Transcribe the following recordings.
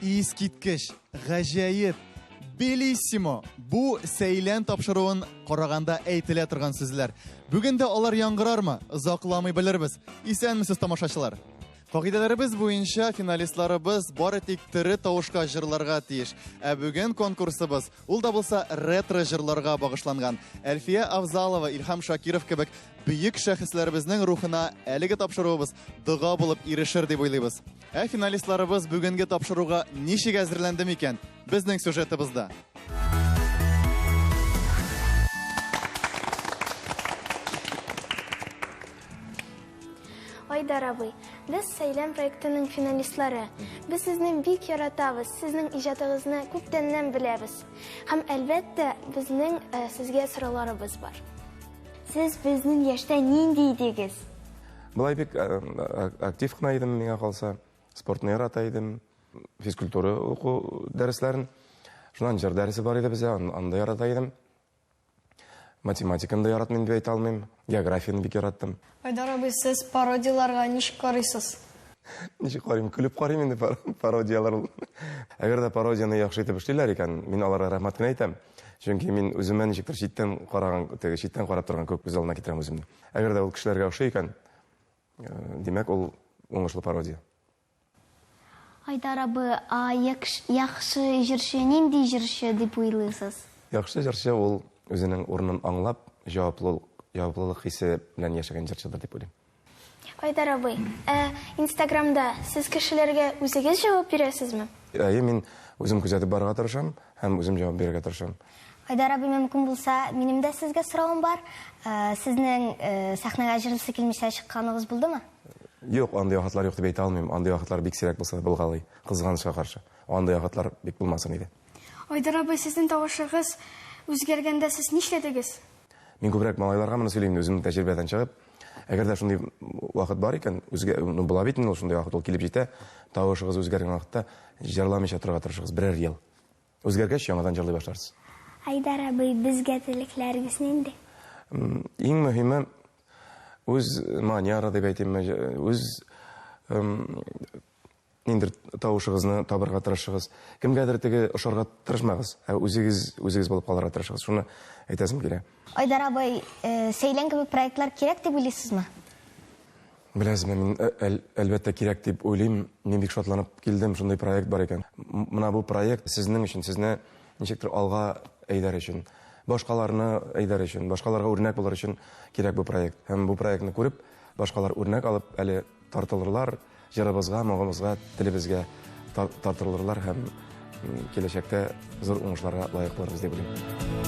Искиткеч, гаҗәеп, белиссимо! Бу Сәйлән тапшыруын караганда әйтелә торган сүзләр. Бүген дә алар яңгырармы? Озакламый белербез. Исәнмесез, тамашачылар! Кагыйдәләребез буенча финалистларыбыз бары тик тере тавышка җырларга тиеш. Ә бүген конкурсыбыз ул да булса ретро җырларга багышланган. Әлфия Авзалова, Илһам Шакиров кебек бөек шәхесләребезнең рухына әлеге тапшыруыбыз дога булып ирешер дип уйлыйбыз. Ә финалистларыбыз бүгенге тапшыруга ничек әзерләнде микән? Безнең сюжетыбызда. Айдар абый, без Сәйлән проектының финалистлары. Без сезне бик яратабыз, сезнең иҗатыгызны күптәннән беләбез. Һәм әлбәттә, безнең э, сезгә сорауларыбыз бар. Сез безнең яшьтә нинди идегез? Болай бик э, э, актив кына идем, миңа калса. Спортны ярата идем, физкультура уку дәресләрен. Шуннан җыр дәресе бар иде бездә, аны да ярата идем. Математиканы да яратмыйм дип әйтә алмыйм. Географияне бик яраттым. Айдар абый, сез пародияләргә ничек карыйсыз? Ничек карыйм? Көлеп карыйм инде пародияләр ул. Әгәр дә пародияне яхшы итеп эшлиләр икән, мин аларга рәхмәт кенә әйтәм. Чөнки мин үземә ничектер читтән караган, теге читтән карап торган кебек күз алдына китерәм үземне. Әгәр дә ул кешеләргә ошый икән, э, димәк, ул уңышлы пародия. Айдар абый, а яхшы җырчы нинди җырчы дип уйлыйсыз? Яхшы җырчы ул үзенең урынын аңлап, җаваплылык, җаваплылык хисе белән яшәгән җырчыдыр дип уйлыйм. Айдар абый, ә Инстаграмда сез кешеләргә үзегез җавап бирәсезме? Әйе, мин үзем күзәтеп барырга тырышам һәм үзем җавап бирергә тырышам. Айдар абый, мөмкин булса, минем дә сезгә соравым бар. Сезнең сәхнәгә җырлыйсы килмичә чыкканыгыз булдымы? Юк, андый вакытлар юк дип әйтә алмыйм. Андый вакытлар бик сирәк булса да булгалый. Кызганычка каршы. Андый вакытлар бик булмасын иде. Айдар абый, сезнең тавышыгыз үзгәргәндә сез нишләдегез? Мин күбрәк малайларга моны сөйлим, үземнең тәҗрибәдән чыгып. Әгәр дә шундый вакыт бар икән, үзгә, ну, була бит инде ул шундый вакыт, ул килеп җитә, тавышыгыз үзгәргән вакытта җырламыйча торырга тырышыгыз берәр ел. Үзгәргәч, яңадан җырлый башларсыз. Айдар абый, безгә теләкләрегез нинди? Иң мөһиме, үз манера дип әйтимме, үз ниндидер тавышыгызны табырга тырышыгыз. Кемгәдер теге ошарга тырышмагыз, ә үзегез үзегез булып калырга тырышыгыз. Шуны әйтәсем килә. Айдар абый, Сәйлән кебек проектлар кирәк дип уйлыйсызмы? Беләсезме, мин әлбәттә кирәк дип уйлыйм. Мин бик шатланып килдем, шундый проект бар икән. Менә бу проект сезнең өчен, сезне ничектер алга әйдәр өчен, башкаларны әйдәр өчен, башкаларга үрнәк булыр өчен кирәк бу проект. Һәм бу проектны күреп, башкалар үрнәк алып, әле тартылырлар, җырыбызга, моңыбызга, телебезгә тартылырлар һәм киләчәктә зур уңышларга лаек булырбыз дип уйлыйм.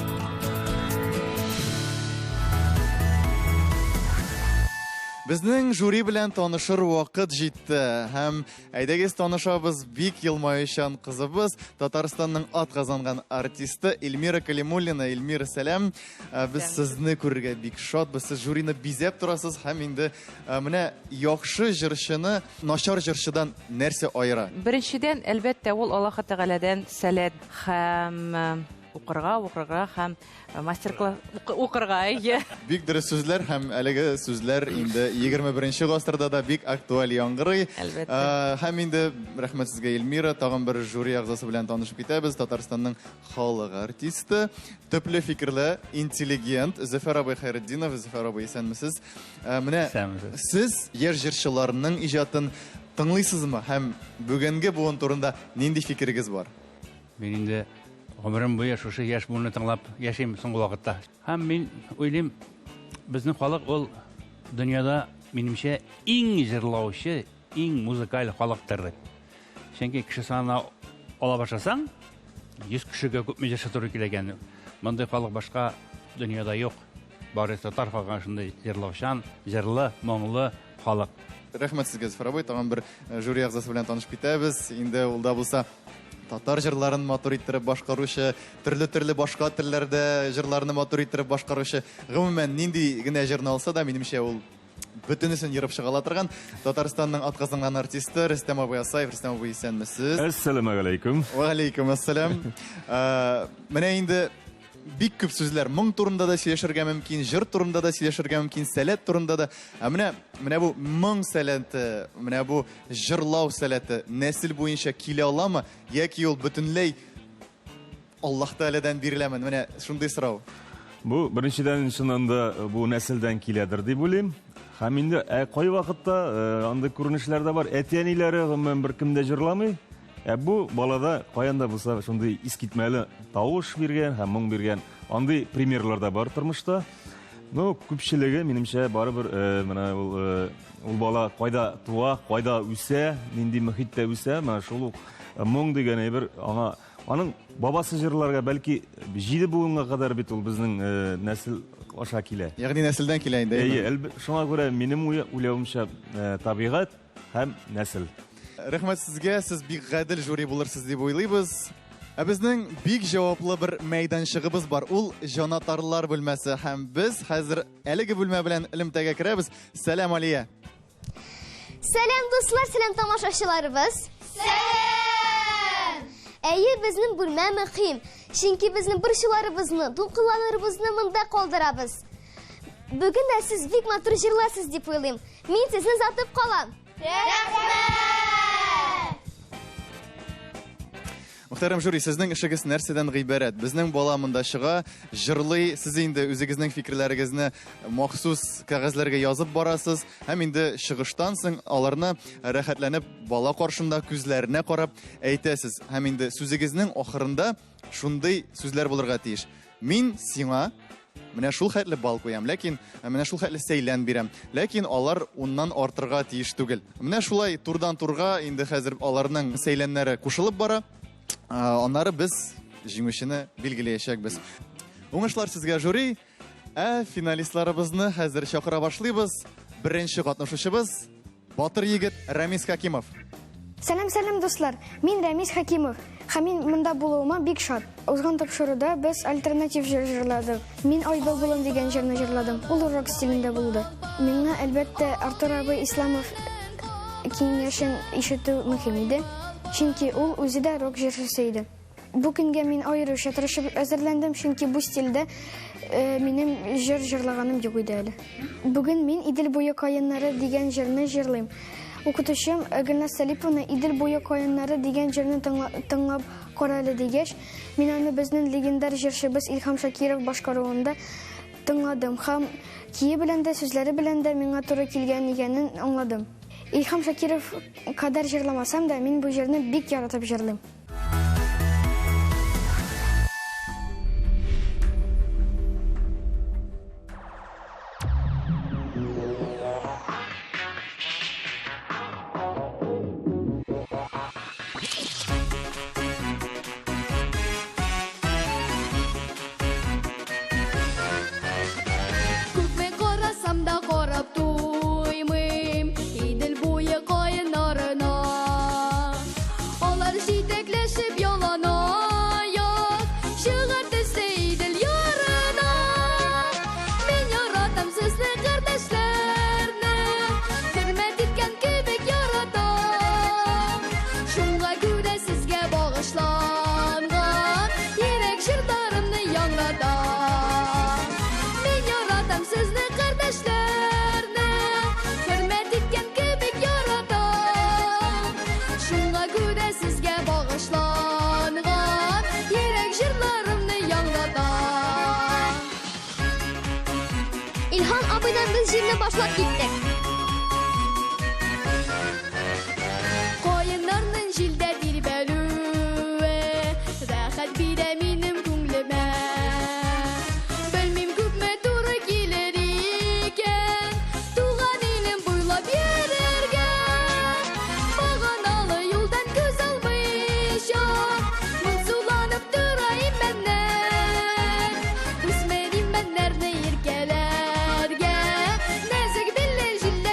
Безнең жюри белән танышыр вакыт җитте. Һәм әйдәгез танышабыз бик елмаючан кызыбыз, Татарстанның ат казанган артисты Эльмира Калимуллина. Эльмира, сәлам. Э, без сезне күрергә бик шатбыз. Сез жюрины бизәп торасыз һәм инде э, менә яхшы җырчыны начар җырчыдан нәрсә аера? Беренчедән, әлбәттә, ул Аллаһы Тәгаләдән сәләт һәм э, укырга, укырга һәм э, мастер-класс укырга, әйе. Бик дөрес сүзләр һәм әлеге сүзләр инде 21 гасырда да бик актуаль яңгырый. Әлбәттә. Э, һәм инде рәхмәт сезгә, Эльмира, тагын бер жюри әгъзасы белән танышып китәбез. Татарстанның халык артисты, төпле фикерле, интеллигент Зөфәр абый Хәйретдинов. Зөфәр абый, исәнмесез. Ә, менә сез яшь җырчыларның иҗатын тыңлыйсызмы һәм бүгенге буын турында нинди фикерегез бар? Мин инде гомерем буе шушы яшь буынны тыңлап яшим соңгы вакытта. Һәм мин уйлыйм, безнең халык ул дөньяда, минемчә, иң җырлаучы, иң музыкаль халыктыр дип. Чөнки кеше санына ала башласаң, 100 кешегә күпме җырчы туры килә икән. Мондый халык башка дөньяда юк. Бары татар халкы шундый җырлаучан, җырлы, моңлы халык. Рәхмәт сезгә, Зөфәр абый. Тагын бер э, жюри әгъзасы белән танышып китәбез. Инде ул да булса татар җырларын матур иттереп башкаручы, төрле-төрле башка телләрдә җырларны матур иттереп башкаручы, гомумән, нинди генә җырны алса да, минемчә, ул бөтенесен ерып чыга ала торган Татарстанның атказанган артисты Рөстәм абый Асаев. Рөстәм абый, исәнмесез. Әссәламәгаләйкүм. Вәгаләйкүм әссәлам. Э, менә инде бик күп сүзләр. Моң турында да сөйләшергә мөмкин, җыр турында да сөйләшергә мөмкин, сәләт турында да. Ә менә менә бу моң сәләте, менә бу җырлау сәләте нәсел буенча килә аламы яки ул бөтенләй Аллаһ Тәгаләдән биреләме? Менә шундый сорау. Бу беренчедән чыннан да бу нәселдән киләдер дип уйлыйм. Һәм инде ә кайвакытта андый күренешләр дә бар. Әти-әниләре гомумән беркем дә җырламый. Ә бу балада каян да булса шундый искитмәле тавыш биргән һәм моң биргән андый примерлар да бар тормышта. Ну, күпчелеге, минемчә, барыбер менә ул ул бала кайда туа, кайда үсә, нинди мөхиттә үсә, менә шул ук моң дигән әйбер аңа аның бабасы җырларга бәлки җиде буынга кадәр бит ул безнең нәсел аша килә. Ягъни нәселдән килә инде. Әйе, шуңа күрә минем уйлавымча, табигать һәм нәсел. Рәхмәт сезгә, сез бик гадел жюри булырсыз дип уйлыйбыз. Ә безнең бик җаваплы бер мәйданчыгыбыз бар. Ул җанатарлар бүлмәсе һәм без хәзер әлеге бүлмә белән элемтәгә керәбез. Сәлам, Алия. Сәлам, дуслар, сәлам тамашачыларыбыз. Сәлам! Әйе, безнең бүлмә мөһим. Чөнки безнең борчуларыбызны, дулкынлануларыбызны монда калдырабыз. Бүген дә сез бик матур җырларсыз дип уйлыйм. Мин сезне озатып калам. Рәхмәт! Мөхтәрәм жюри, сезнең эшегез нәрсәдән гыйбарәт? Безнең бала монда чыга, җырлый, сез инде үзегезнең фикерләрегезне махсус кәгазьләргә язып барасыз һәм инде чыгыштан соң аларны рәхәтләнеп бала каршында күзләренә карап әйтәсез. Һәм инде сүзегезнең ахырында шундый сүзләр булырга тиеш. Мин сиңа менә шул хәтле бал куям, ләкин менә шул хәтле сәйлән бирәм. Ләкин алар уннан артырга тиеш түгел. Менә шулай турдан турга инде хәзер аларның сәйләннәре кушылып бара. Аннары без җиңүчене билгеләячәкбез. Уңышлар сезгә, жюри. Ә финалистларыбызны хәзер чакыра башлыйбыз. Беренче катнашучыбыз батыр егет Рамис Хакимов. Сәлам, сәлам, дуслар. Мин Рамис Хакимов. Һәм мин монда булуыма бик шат. Узган тапшыруда без альтернатив җыр җырладык. Мин Ай былбылым дигән җырны җырладым. Ул рок стилендә булды. Миңа, әлбәттә, Артур абый Исламов киңәшен ишетү мөһим иде. Чөнки ул үзе дә рок җырчысы иде. Бу көнгә мин аеруча тырышып әзерләндем, чөнки бу стильдә минем җыр җырлаганым юк иде әле. Бүген мин Идел буе каеннары дигән җырны җырлыйм. Укытучым Гөлназ Сәлиповна Идел буе каеннары дигән җырны тыңлап кара әле дигәч, мин аны безнең легендар җырчыбыз Илһам Шакиров башкаруында тыңладым һәм кие белән дә, сүзләре белән дә миңа туры килгән икәнен аңладым. Илһам Шакиров кадәр җырламасам да, мин бу җырны бик яратып җырлыйм. Күпме карасам да карап туймыйм Идел буе каеннарына. Алар җитәкләшеп яланаяк чыгар төсле Идел ярына. Мин яратам сезне, кардәшләрне, хөрмәт иткән кебек яратам. Шуңа күрә сезгә багышланган йөрәк җырларымны яңратам. Мин яратам сезне, кардәшләрне, хөрмәт иткән кебек яратам. Шуңа күрә сезгә багышланган йөрәк җырларымны яңратам. Илһам абыйдан без җырны башлап киттек. Каеннарның җилдә тирбәлүе рәхәт бирә минем күңлемә. Белмим, күпме туры килер икән туган илем буйлап йөрергә. Баганалы юлдан күз алмыйча моңсуланып тора имәннәр. Үсмер имәннәрне иркәләргә нәзек билле җилләр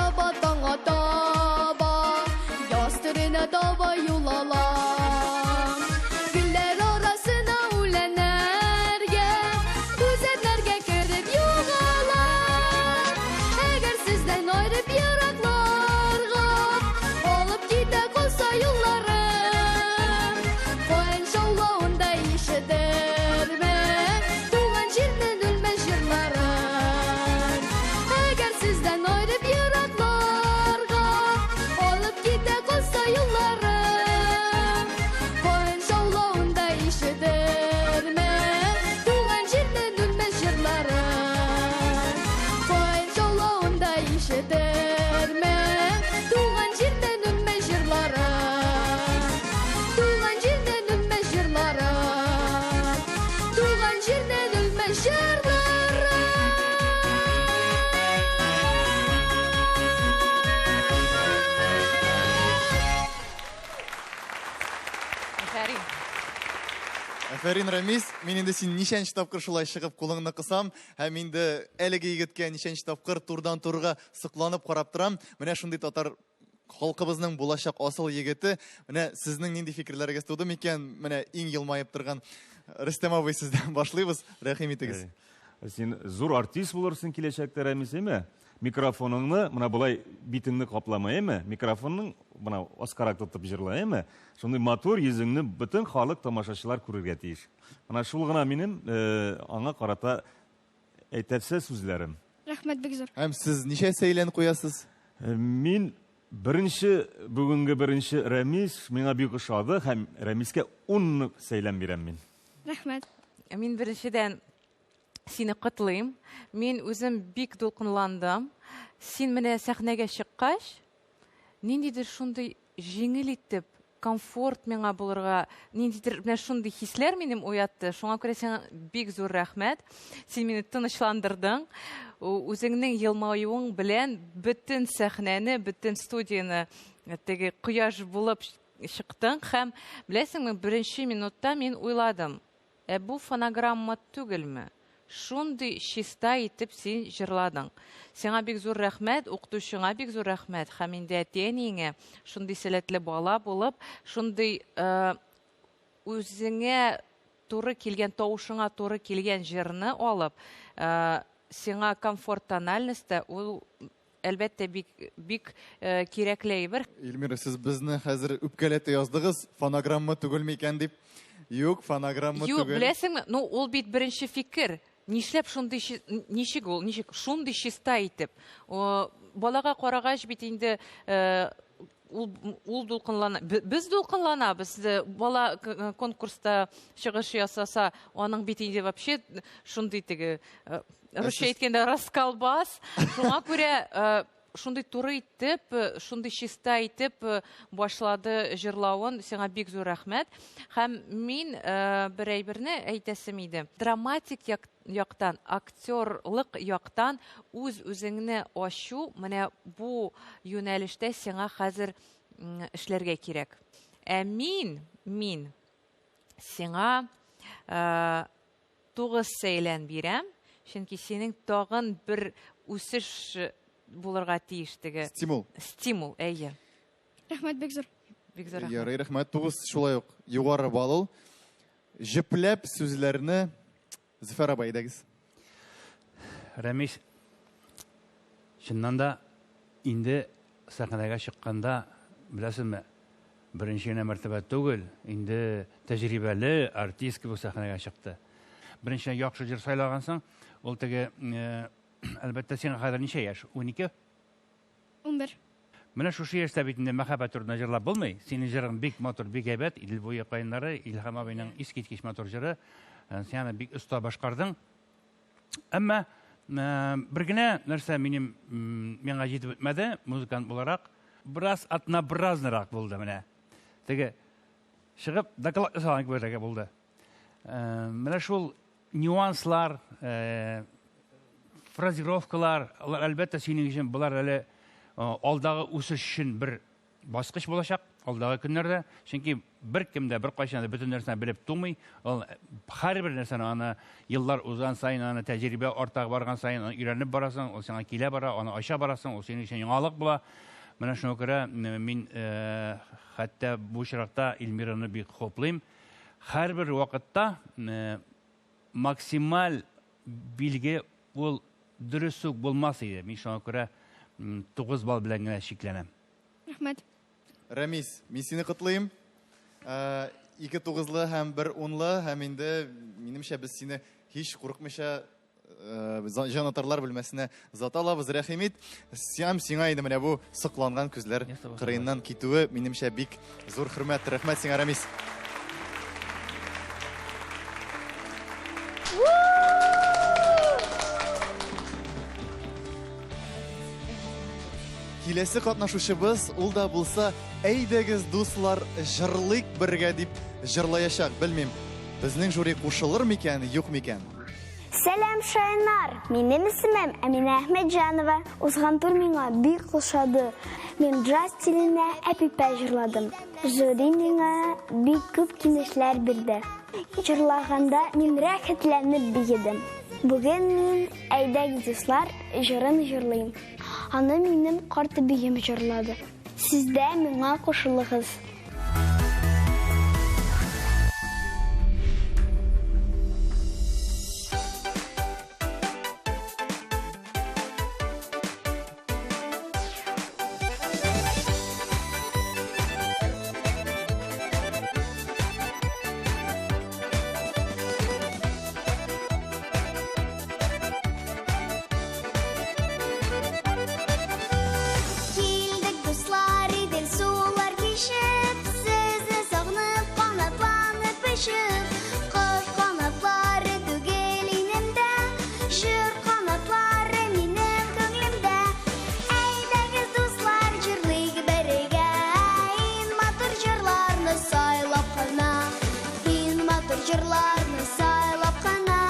таба, таңга таба, яз төренә таба юл алам. Гөлләр арасына үләннәргә, үзәннәргә кереп югалам. Әгәр сездән аерып еракларга алып китә калса юлларым, каен шаулавын да ишетермен туган җирнең үлмәс җырларын. Әгәр сездән аерып еракларга алып китә калса юлларым, каен шаулавын да ишетермен туган җирнең үлмәс җырларын. Каен шаулавын да ишетермен туган җирнең үлмәс җырларын. Туган җирнең үлмәс җырларын. Туган җирнең үлмәс җырларын. Афәрин. Афәрин, Рамис, мин инде син ничәнче тапкыр шулай чыгып кулыңны кысам, һәм инде әлеге егеткә ничәнче тапкыр турдан турга сокланып карап торам. Менә шундый татар халкыбызның булачак асыл егете. Менә сезнең нинди фикерләрегез туды микән? Менә иң елмаеп торган Рөстәм абый, сездән башлыйбыз. Рәхим итегез. Син зур артист булырсың киләчәктә, Рәмис, әйме? Микрофоныңны менә болай битеңне каплама, әйме? Микрофонның менә аскарак тотып җырла, әйме? Шундый матур йөзеңне бөтен халык, тамашачылар күрергә тиеш. Менә шул гына минем аңа карата әйтәсе сүзләрем. Рәхмәт бик зур. Һәм сез ничә сәйлән куясыз? Мин беренче, бүгенге беренче Рәмис миңа бик ошады һәм Рәмискә 10 сәйлән бирәм мин. Рәхмәт. Мин беренчедән сине котлыйм. Мин үзем бик дулкынландым. Син менә сәхнәгә чыккач, ниндидер шундый җиңел итеп, комфорт миңа булырга, ниндидер менә шундый хисләр минем уятты. Шуңа күрә сиңа бик зур рәхмәт. Син мине тынычландырдың. Үзеңнең елмаюың белән бөтен сәхнәне, бөтен студияне теге кояш булып чыктың. Һәм беләсеңме, беренче минутта мин уйладым. Ә бу фонограмма түгелме? Шундый чиста итеп син җырладың. Сиңа бик зур рәхмәт, укытучыңа бик зур рәхмәт. Һәм инде әти-әниеңә шундый сәләтле бала булып, шундый үзеңә туры килгән, тавышыңа туры килгән җырны алып, сиңа комфорт тональностьта ул әлбәттә бик, бик кирәкле әйбер. Эльмира, сез безне хәзер үпкәләтә яздыгыз, фонограмма түгелме икән дип. Юк, фонограмма Юк, түгел. беләсеңме? Ну, ул бит беренче фикер. Нишләп шундый ничек ул, ничек шундый чиста итеп. О, балага карагач бит инде ул дулкынлана. Без дулкынланабыз. Бала конкурста чыгыш ясаса, аның бит инде вообще шундый теге, русча әйткәндә расколбас. Шуңа күрә шундый туры итеп, шундый чиста итеп башлады җырлавын. Сиңа бик зур рәхмәт. Һәм мин бер әйберне әйтәсем иде. Драматик яктан, актерлык яктан үз-үзеңне ачу, менә бу юнәлештә сиңа хәзер эшләргә кирәк. Ә мин сиңа 9 сәйлән бирәм, чөнки синең тагын бер үсеш булырга тиеш теге. Стимул. Стимул, әйе. Рәхмәт бик зур. Бик зур рәхмәт. Ярый, рәхмәт. 9 шулай ук югары балл ул. Җөпләп сүзләрне Зөфәр абый әйдәгез. Рәмис, чыннан да инде сәхнәгә чыкканда, беләсезме, беренче генә мәртәбә түгел, инде тәҗрибәле артист кебек сәхнәгә чыкты. Беренче яхшы җыр сайлагансың, ул теге, әлбәттә, сиңа хәзер ничә яшь? 12? 11. Менә шушы яшьтә бит инде мәхәббәт турында җырлап булмый. Синең җырың бик матур, бик әйбәт. Идел буе каеннары, Илһам абыйның искиткеч матур җыры. Син аны бик оста башкардың. Әмма бер генә нәрсә миңа җитеп үтмәде, музыкант буларак, бераз однообразнырак булды менә. Теге чыгып доклад ясаган кебек булды. Менә шул нюанслар, фразировкалар, алар әлбәттә синең өчен болар әле алдагы үсеш өчен бер баскыч булачак алдагы көннәрдә. Чөнки беркем дә беркайчан да бөтен нәрсәне белеп тумый. Ул һәрбер нәрсәне аны еллар узган саен, аны тәҗрибә арта барган саен аны өйрәнеп барасың, ул сиңа килә бара, аны ача барасың, ул синең өчен яңалык була. Менә шуңа күрә мин хәтта бу очракта Эльмираны бик хуплыйм. Һәрбер вакытта максималь билге ул дөрес үк булмас иде. Мин шуңа күрә 9 балл белән генә чикләнәм. Рәхмәт. Рәмис, мин сине котлыйм. 2 тугызлы һәм 1 унлы, һәм инде минемчә без сине һич курыкмыйча җанатарлар бүлмәсенә озата алабыз. Рәхим ит. Һәм сиңа инде менә бу сокланган күзләр кырыеннан китүе минемчә бик зур хөрмәт. Рәхмәт сиңа, Рәмис. Киләсе катнашучыбыз ул да булса, әйдәгез, дуслар, җырлыйк бергә дип җырлаячак. Белмим, безнең жюри кушылыр микән, юк микән? Сәлам, шаяннар! Минем исемем Әминә Әхмәтҗанова. Узган тур миңа бик ошады. Мин джаз стилендә Әпипә җырладым. Жюри миңа бик күп киңәшләр бирде. Җырлаганда мин рәхәтләнеп биедем. Бүген мин Әйдәгез, дуслар җырын җырлыйм. Аны минем карт әбием җырлады. Сез дә миңа кушылыгыз. Килдек, дуслар, Идел сулар кичеп, сезне сагынып, канатланып очып. Кош канатлары түгел инемдә, җыр канатлары минем күңелемдә. Әйдәгез, дуслар, җырлыйк бергә, иң матур җырларны сайлап кына, иң матур җырларны сайлап кына,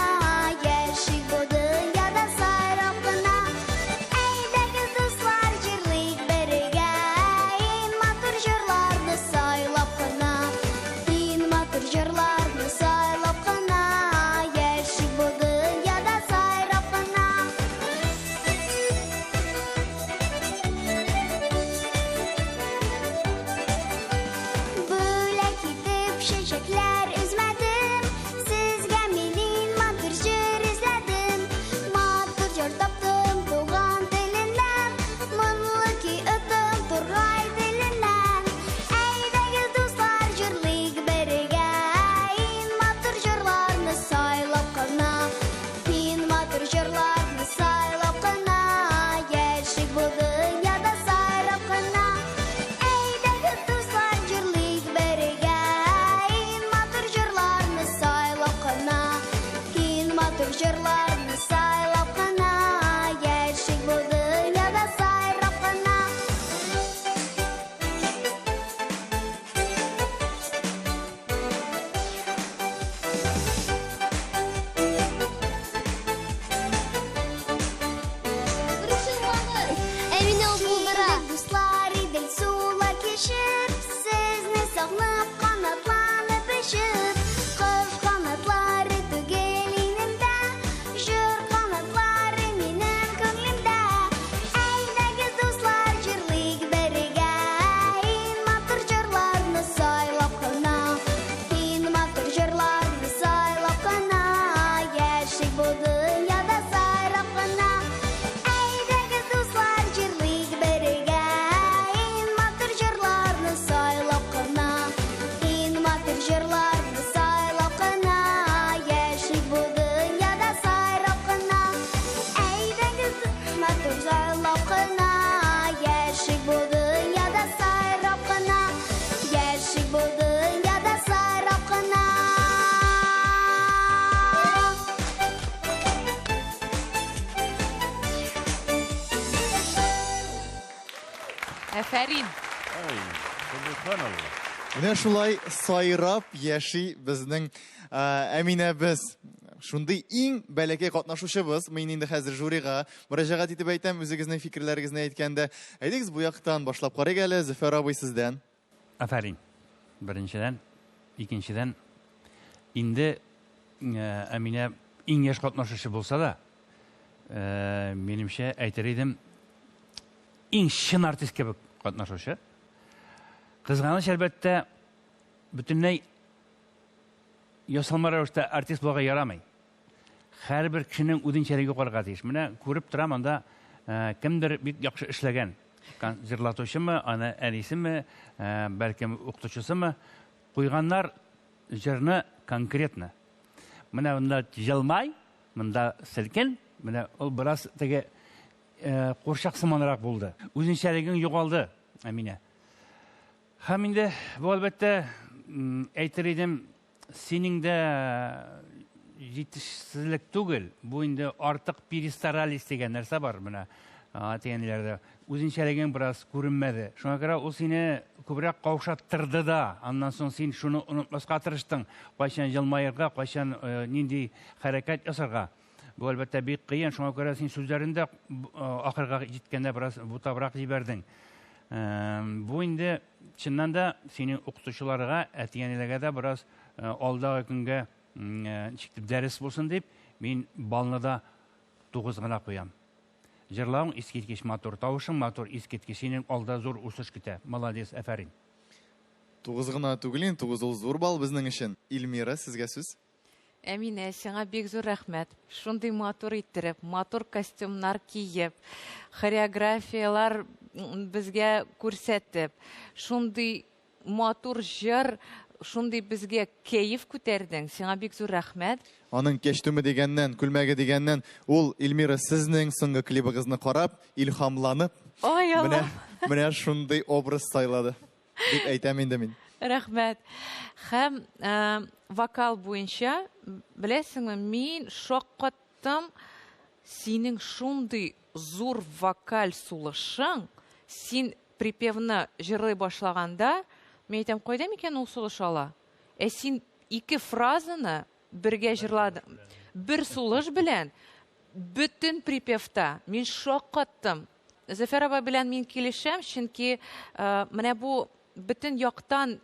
яшик бу дөньяда сайрап кына. Әйдәгез, дуслар, җырлыйк бергә, иң матур җырларны сайлап кына, иң матур җырларны сайлап кына, яшик бу дөньяда сайрап кына. Бүләк итеп чәчәкләр өзмәдем, сезгә мин иң матур җыр эзләдем. Матур җыр таптым туган теленнән, моңлы көй оттым тургай теленнән. Әйдәгез, дуслар, җырлыйк бергә, иң матур җырларны сайлап кына, иң матур җырларны сайлап кына, яшик бу дөньяда сайрап кына. Әйдәгез, дуслар, җырлыйк бергә, иң матур җырларны сайлап кына, иң матур җырларны сайлап кына, яшик бу дөньяда сайрап кына. Борчылмагыз, Әминә ул булдыра. Дуслар, Идел сулар кичеп, сезне сагынып, канатланып очып. Кош канатлары түгел инемдә, җыр канатлары минем күңелемдә. Әйдәгез, дуслар, җырлыйк бергә, иң матур җырларны сайлап кына, иң матур җырларны сайлап кына, яшик бу дөньяда сайрап кына. Әйдәгез, дуслар, җырлыйк бергә, иң матур җырларны сайлап кына, иң матур җырларны сайлап кына, яшик бу дөньяда сайрап кына. Әйдәгез, матур сайлап кына, яшик бу дөньяда сайрап кына, яшик бу дөньяда сайрап кына. Әфәрин. Ай, субханалла. Менә шулай сайрап яши безнең Әминәбез. шундый иң бәләкәй катнашучыбыз. Мин инде хәзер жюрига мөрәҗәгать итеп әйтәм, үзегезнең фикерләрегезне әйткәндә. Әйдәгез бу яктан башлап карыйк әле, Зөфәр абый сездән. Афәрин. Беренчедән, икенчедән, инде Әминә иң яшь катнашучы булса да, минемчә, әйтер идем, иң чын артист кебек катнашучы. Кызганыч, әлбәттә, бөтенләй ясалма рәвештә артист булырга ярамый. Һәрбер кешенең үзенчәлеге карарга тиеш. Менә күреп торам анда э, кемдер бик яхшы эшләгән. Җырлатучымы, аны әнисеме, э, бәлкем укытучысымы, куйганнар җырны конкретно. Менә монда җылмай, монда селкен, менә ул бераз теге э, курчак сыманрак булды. Үзенчәлегең югалды, Әминә. Һәм инде бу әлбәттә әйтер идем, синең дә җитешсезлек түгел, бу инде артык перестарались дигән нәрсә бар менә әти-әниләрдә. Үзенчәлегең бераз күренмәде. Шуңа күрә ул сине күбрәк каушаттырды да. Аннан соң син шуны онытмаска тырыштың. Кайчан елмаерга, кайчан э, нинди хәрәкәт ясарга. Бу әлбәттә бик кыен, шуңа күрә син сүзләрен дә ахырга җиткәндә бераз бутабрак җибәрдең. Бу инде чыннан да синең укытучыларга, әти-әниләргә дә бераз алдагы көнгә ничек дип дәрес булсын дип, мин балны да 9 гына куям. Җырлавың искиткеч матур, тавышың матур, искиткеч. Синең алда зур үсеш көтә. Молодец, афәрин. 9 гына түгел инде, 9 ул зур балл безнең өчен. Ильмира, сезгә сүз. Әминә, сиңа бик зур рәхмәт. Шундый матур иттереп, матур костюмнар киеп, хореографияләр безгә күрсәтеп, шундый матур җыр, шундый безгә кәеф күтәрдең. Сиңа бик зур рәхмәт. Аның кәчтүме дигәннән, күлмәге дигәннән, ул, Эльмира, сезнең соңгы клибыгызны карап, илһамланып, Ай, менә, Аллам! менә шундый образ сайлады, дип әйтәм инде мин. Рәхмәт. Һәм э, вокал буенча, беләсеңме, мин шаккаттым синең шундый зур вокаль сулышың, син припевны җырлый башлаганда, мин әйтәм, кайда микән ул сулыш ала? Ә син ике фразаны бергә җырладың. Бер сулыш белән бөтен припевта мин шаккаттым. Зөфәр абай белән мин килешәм, чөнки э, менә бу бөтен яктан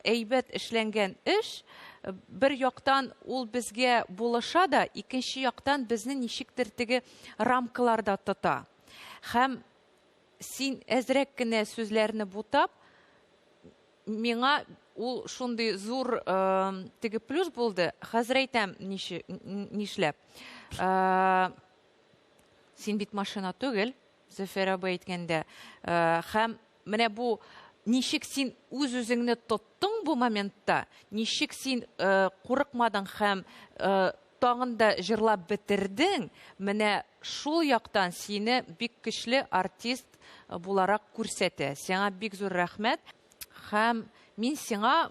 әйбәт эшләнгән эш, э, бер яктан ул безгә булыша да, икенче яктан безне ничектер теге рамкаларда тота. Һәм син әзрәк кенә сүзләрне бутап, миңа ул шундый зур э, теге плюс булды. Хәзер әйтәм, нишләп. Э, син бит машина түгел, Зөфәр абый әйткәндә. Э, һәм менә бу ничек син үз-үзеңне тоттың бу моментта, ничек син э, курыкмадың һәм э, тагын да җырлап бетердең, менә шул яктан сине бик көчле артист буларак күрсәтә. Сиңа бик зур рәхмәт. Һәм мин сиңа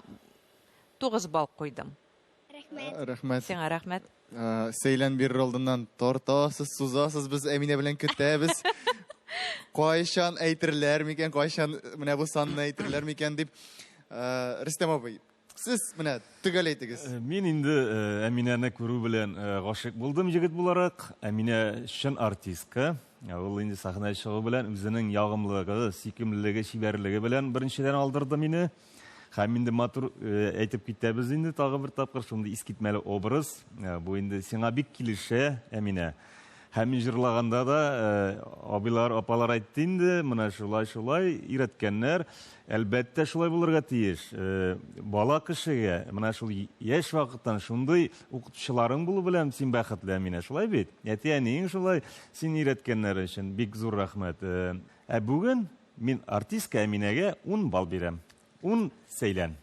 9 балл куйдым. Рәхмәт. Рәхмәт. Сиңа рәхмәт. Э, Сәйлән бирер алдыннан тартасыз, сузасыз, без Әминә белән көтәбез. Кайчан әйтерләр микән, кайчан менә бу санны әйтерләр микән дип. Э, Рөстәм абый, сез менә төгәл әйтегез. Э, мин инде Әминәне күрү белән гашыйк булдым егет буларак. Әминә чын артистка. Ул инде сәхнәгә чыгу белән үзенең ягымлылыгы, сөйкемлелеге, чибәрлеге белән беренчедән алдырды мине. Һәм инде матур э, әйтеп китәбез инде тагы бер тапкыр шундый искитмәле образ. Э, бу инде сиңа бик килешә, Әминә. Һәм мин җырлаганда да э, абыйлар, апалар әйтте инде, менә шулай шулай өйрәткәннәр. Әлбәттә, шулай булырга тиеш. Бала кешегә менә шул яшь вакыттан шундый укытучыларың булу белән син бәхетле, Әминә, шулай бит? Әти-әниең шулай сине өйрәткәннәр өчен бик зур рәхмәт. Ә бүген Мин артистка Әминәгә ун балл бирәм. Ун сәйлән.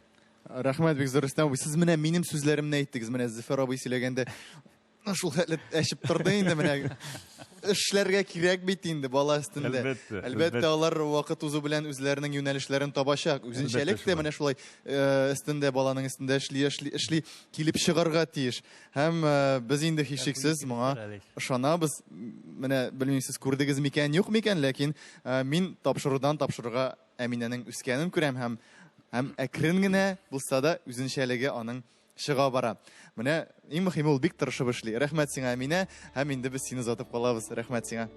Рәхмәт бик зур, Рөстәм абый. Сез менә минем сүзләремне әйттегез. Менә Зөфәр абый сөйләгәндә шул хәтле әчеп торды инде менә. Эшләргә кирәк бит инде бала өстендә. Әлбәттә, Әлбәттә, алар вакыт узу белән үзләренең юнәлешләрен табачак. Үзенчәлек тә менә шулай э, өстендә баланың өстендә эшли, эшли, эшли килеп чыгарга тиеш. Һәм э, без инде һичшиксез моңа ышанабыз. Менә белмим, сез күрдегез микән, юк микән, ләкин э, мин тапшырудан тапшыруга Әминәнең үскәнен күрәм һәм һәм әкрен генә булса да үзенчәлеге аның чыга бара. Менә иң мөһиме ул бик тырышып эшли. Рәхмәт сиңа, Әминә, һәм инде без сине озатып калабыз. Рәхмәт сиңа.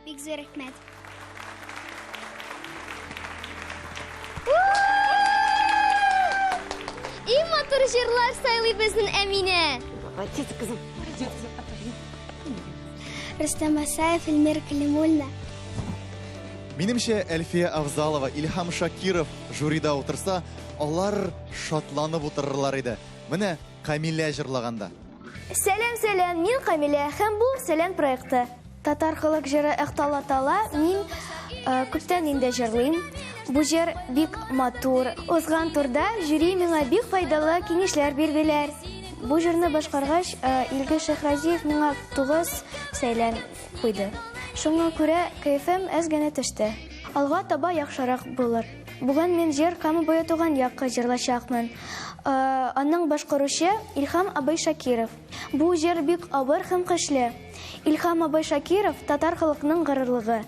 Бик зур рәхмәт. Иң матур җырлар сайлый безнең Әминә. Молодец, кызым. Молодец. Рөстәм Асаев, Эльмира Калимуллина. Минемчә, Әлфия Авзалова, Илһам Шакиров жюрида утырса, алар шатланып утырырлар иде. Менә Камилә җырлаганда. Сәлам, сәлам, мин Камилә һәм бу Сәлам проекты. Татар халык җыры Эхтала тала мин э, күптән инде җырлыйм. Бу җыр бик матур. Узган турда жюри миңа бик файдалы киңәшләр бирделәр. Бу җырны башкаргач, э, Илгиз Шәйхразиев миңа 9 сәйлән куйды. Шуңа күрә кәефем әз генә төште. Алга таба яхшырак булыр. Бүген мин җыр Кама буе туган якка җырлачакмын. Э, аның башкаручы Илһам абый Шакиров. Бу җыр бик авыр һәм көчле. Илһам абый Шакиров татар халкының горурлыгы.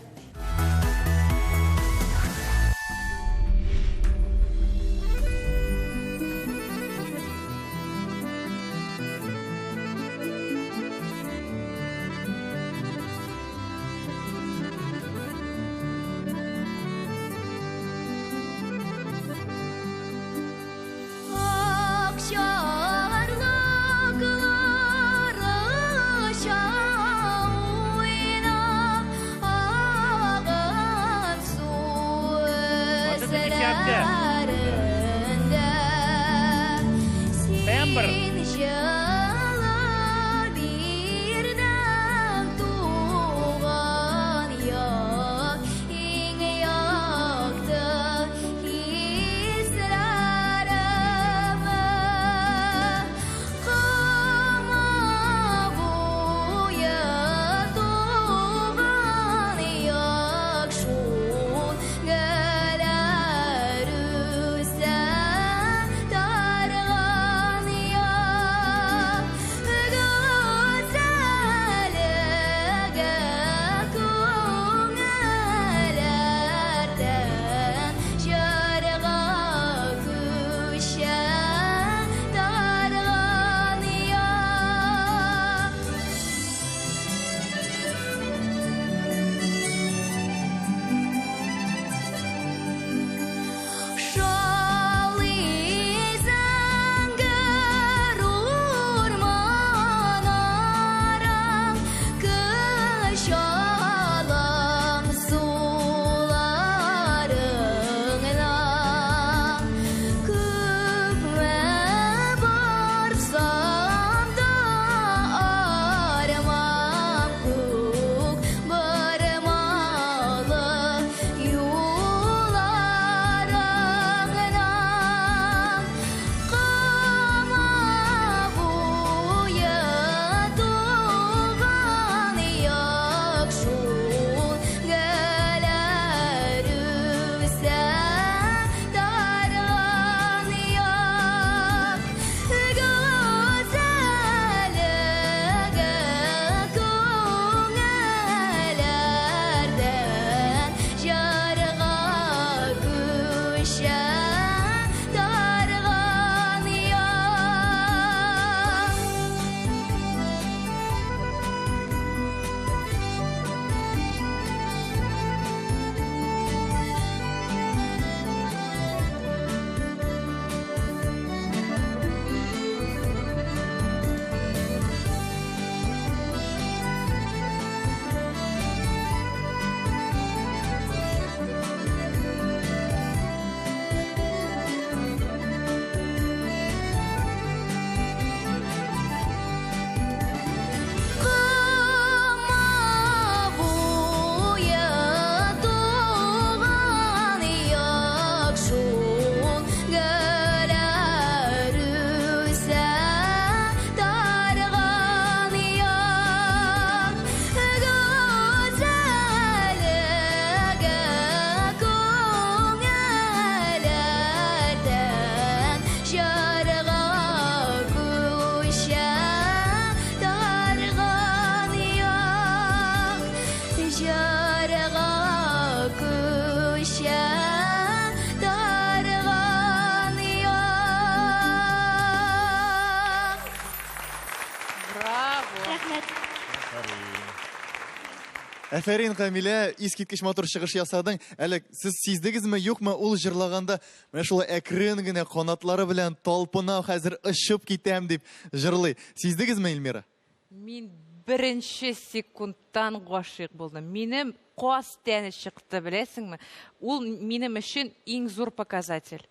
Әфәрин, Камилә, искиткеч матур чыгыш ясадың. Әле сез сиздегезме, юкмы, ул җырлаганда менә шулай әкрен генә канатлары белән талпына, хәзер очып китәм дип җырлый. Сиздегезме, Эльмира? Мин беренче секундтан гашыйк булдым. Минем каз тәне чыкты, беләсеңме? Ул минем өчен иң зур показатель.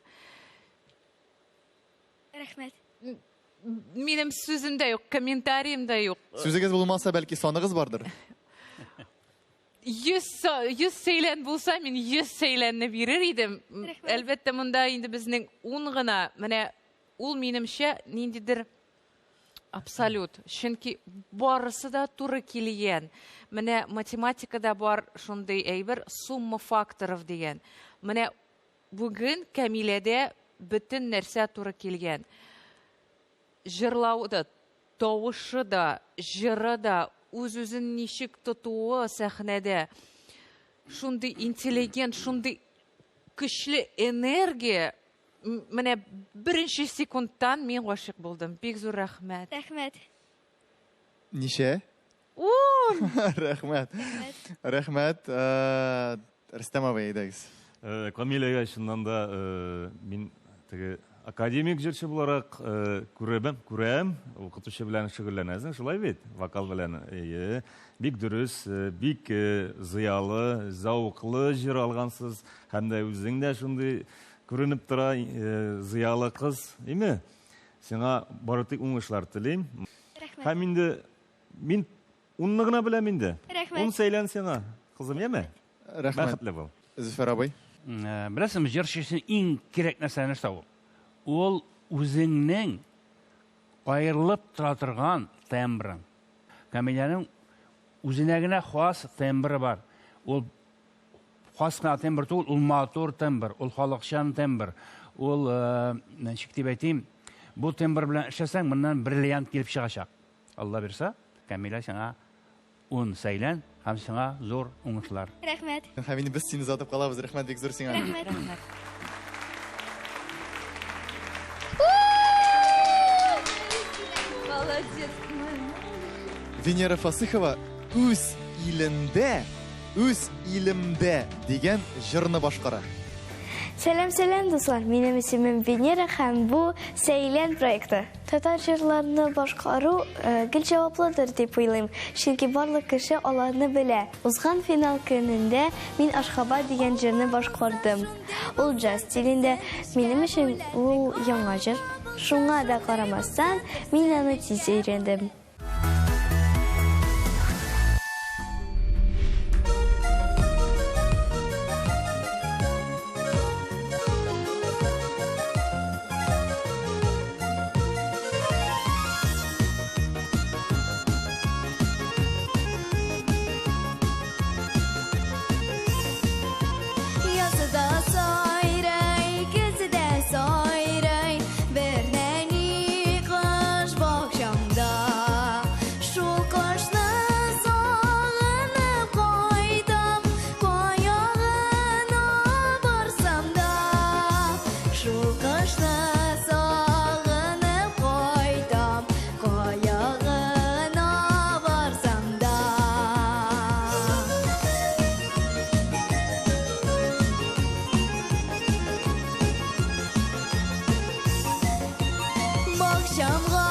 Рәхмәт. Минем сүзем дә юк, комментарием дә юк. Сүзегез булмаса, бәлки саныгыз бардыр? 100 сәйлән булса, мин 100 сәйләнне бирер идем. Әлбәттә, монда инде безнең 10 гына. Менә ул минемчә ниндидер абсолют. Чөнки барысы да туры килгән. Менә математикада бар шундый әйбер, сумма факторов дигән. Менә бүген Камиләдә бөтен нәрсә туры килгән. Җырлавы да, тавышы да, җыры да, үз-үзен ничек тотуы сәхнәдә. Шундый интеллигент, шундый көчле энергия. Менә беренче секундтан мин гашыйк булдым. Бик зур рәхмәт. Рәхмәт. Ничә? 10! Рәхмәт. Рәхмәт. Рөстәм абый, әйдәгез. Камиләгә чыннан да мин теге академик җырчы буларак күрәм, күрәм, укытучы белән шөгыльләнәсең, шулай бит? Вокал белән. Әйе. Бик дөрес, бик зыялы, зәвыклы җыр алгансыз һәм дә үзең дә шундый күренеп тора, зыялы кыз, име? Сиңа бары тик уңышлар телим. Рәхмәт. Һәм инде мин унны гына беләм инде. Рәхмәт. Ун сәйлән сиңа, кызым, яме? Рәхмәт. Бәхетле бул. Зөфәр абый. Беләсеңме, җырчы өчен иң кирәк нәрсә нәрсә ул? Ул үзеңнең аерылып тора торган тембрың. Камиләнең үзенә генә хас тембры бар. Ул хас кына тембр түгел, ул матур тембр, ул халыкчан тембр. Ул, ничек дип әйтим, бу тембр белән эшләсәң, моннан бриллиант килеп чыгачак. Алла бирсә, Камилә сиңа 10 сәйлән һәм сиңа зур уңышлар. Рәхмәт. Һәм инде без сине озатып калабыз. Рәхмәт бик зур сиңа. Рәхмәт. Рәхмәт. Молодец. Венера Фасыхова үз илендә, үз илемдә дигән җырны башкара. Сәлам, сәлам, дуслар. Минем исемем Венера һәм бу Сәйлән проекты. Татар җырларны башкару гел җаваплыдыр дип уйлыйм, чөнки барлык кеше аларны белә. Узган финал көнендә мин Ашхабад дигән җырны башкардым. Ул джаз стилендә, минем өчен ул яңа җыр. Шуңа да карамастан, мин аны тиз өйрәндем. Язы да сайрай, көзе дә сайрай, бер нәни кош бакчамда. Шул кошны сагынып кайтам, кая гына барсам да. Шул кошны сагынып кайтам, кая гына барсам да. Бакчамга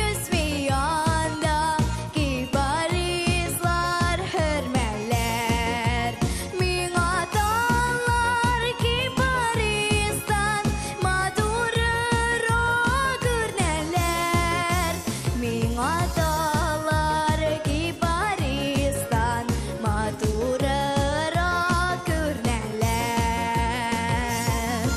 үсми анда кипарислар, хөрмәләр. Миңа таллар кипаристан матурырак күренәләр. Миңа таллар кипаристан матурырак күренәләр.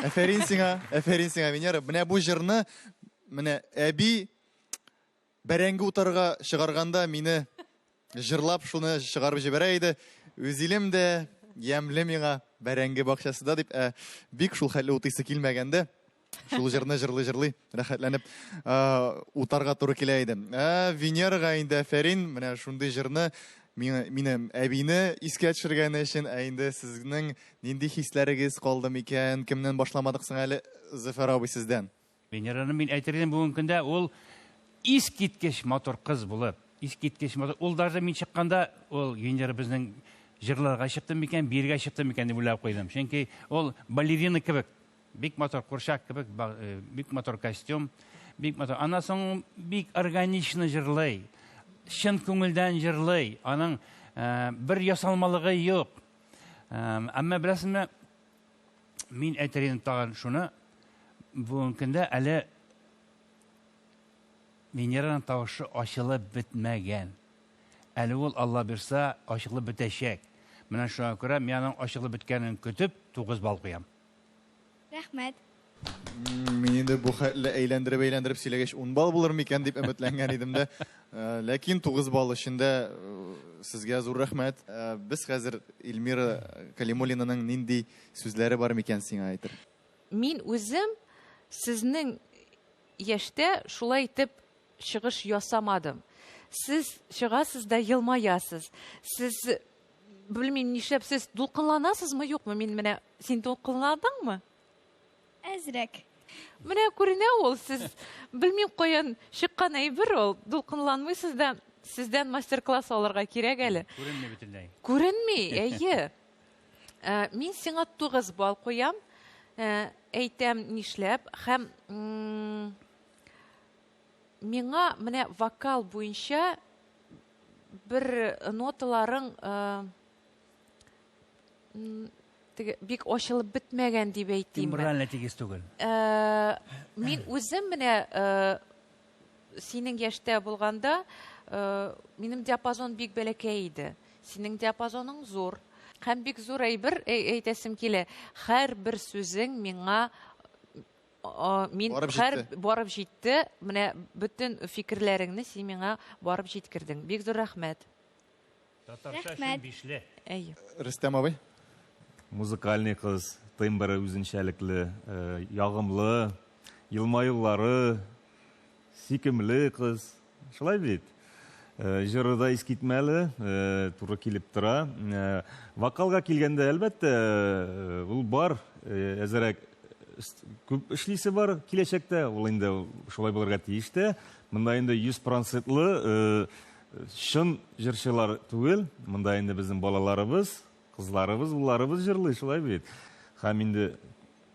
Әфәрин сиңа, әфәрин сиңа, Венера. Менә бу җырны, менә әби бәрәңге утарга чыгарганда мине җырлап шуны чыгарып җибәрә иде. Үз илем дә ямьле миңа бәрәңге бакчасы да дип, ә бик шул хәтле утыйсы килмәгәндә, шул җырны җырлый-җырлый рәхәтләнеп утарга туры килә иде. Ә Венерага инде әфәрин, менә шундый җырны минем әбине искә төшергәне өчен, ә инде сезнең нинди хисләрегез калды микән? Кемнән башламадык соң әле, Зөфәр абый, сездән? Венераны мин әйтер идем, бүгенге көндә ул искиткеч матур кыз булып, искиткеч матур. Ул даже мин чыкканда, ул Венера безнең җырларга чыкты микән, биергә чыкты микән дип уйлап куйдым. Чөнки ул балерина кебек, бик матур курчак кебек, бик матур костюм, бик матур. Аннан соң бик органично җырлый, чын күңелдән җырлый. Аның бер ясалмалыгы юк. Әмма беләсезме, Мин әйтер идем тагын шуны, бүгенге көндә әле Венераның тавышы ачылып бетмәгән. Әле ул, Алла бирса, ачылып бетәчәк. Менә шуңа күрә мин аның ачылып беткәнен көтеп, 9 балл куям. Рәхмәт. Мин инде бу хәтле әйләндереп-әйләндереп сөйләгәч, 10 балл булыр микән дип өметләнгән идем дә. Ләкин 9 балл өчен дә сезгә зур рәхмәт. Без хәзер Эльмира Калимуллинаның нинди сүзләре бар микән сиңа әйтер? Мин үзем сезнең яшьтә шулай итеп чыгыш ясамадым. Сез чыгасыз да елмаясыз. Сез, белмим, нишләп сез дулкынланасызмы, юкмы? Мин менә, син дулкынландыңмы? Әзрәк. Менә күренә ул, сез белмим каян чыккан әйбер ул, дулкынланмыйсыз да, сездән мастер-класс алырга кирәк әле. Күренми бөтенләй. Күренми, әйе. Мин сиңа 9 балл куям. Әйтәм нишләп һәм миңа менә вокал буенча бер ноталарың теге бик ачылып бетмәгән дип әйтимме? Тембрально тигез түгел. Мин үзем менә синең яшьтә булганда, минем диапазон бик бәләкәй иде. Синең диапазоның зур. Һәм бик зур әйбер әйтәсем килә. Һәрбер сүзең миңа мин Барып һәр җитте. барып җитте. Менә бөтен фикерләреңне син миңа барып җиткердең. Бик зур рәхмәт. Татарча өчен Рәхмәт. бишле. Әйе. Рөстәм абый. Музыкальный кыз, тембры үзенчәлекле, ягымлы, елмаюлары, сөйкемле кыз. Шулай бит? Җыры да искитмәле, туры килеп тора. Вокалга килгәндә, әлбәттә, ул бар, әзерәк күп эшлисе бар киләчәктә, ул инде шулай булырга тиеш тә. Монда инде йөз процентлы чын җырчылар түгел, монда инде безнең балаларыбыз, кызларыбыз, улларыбыз җырлый, шулай бит. Һәм инде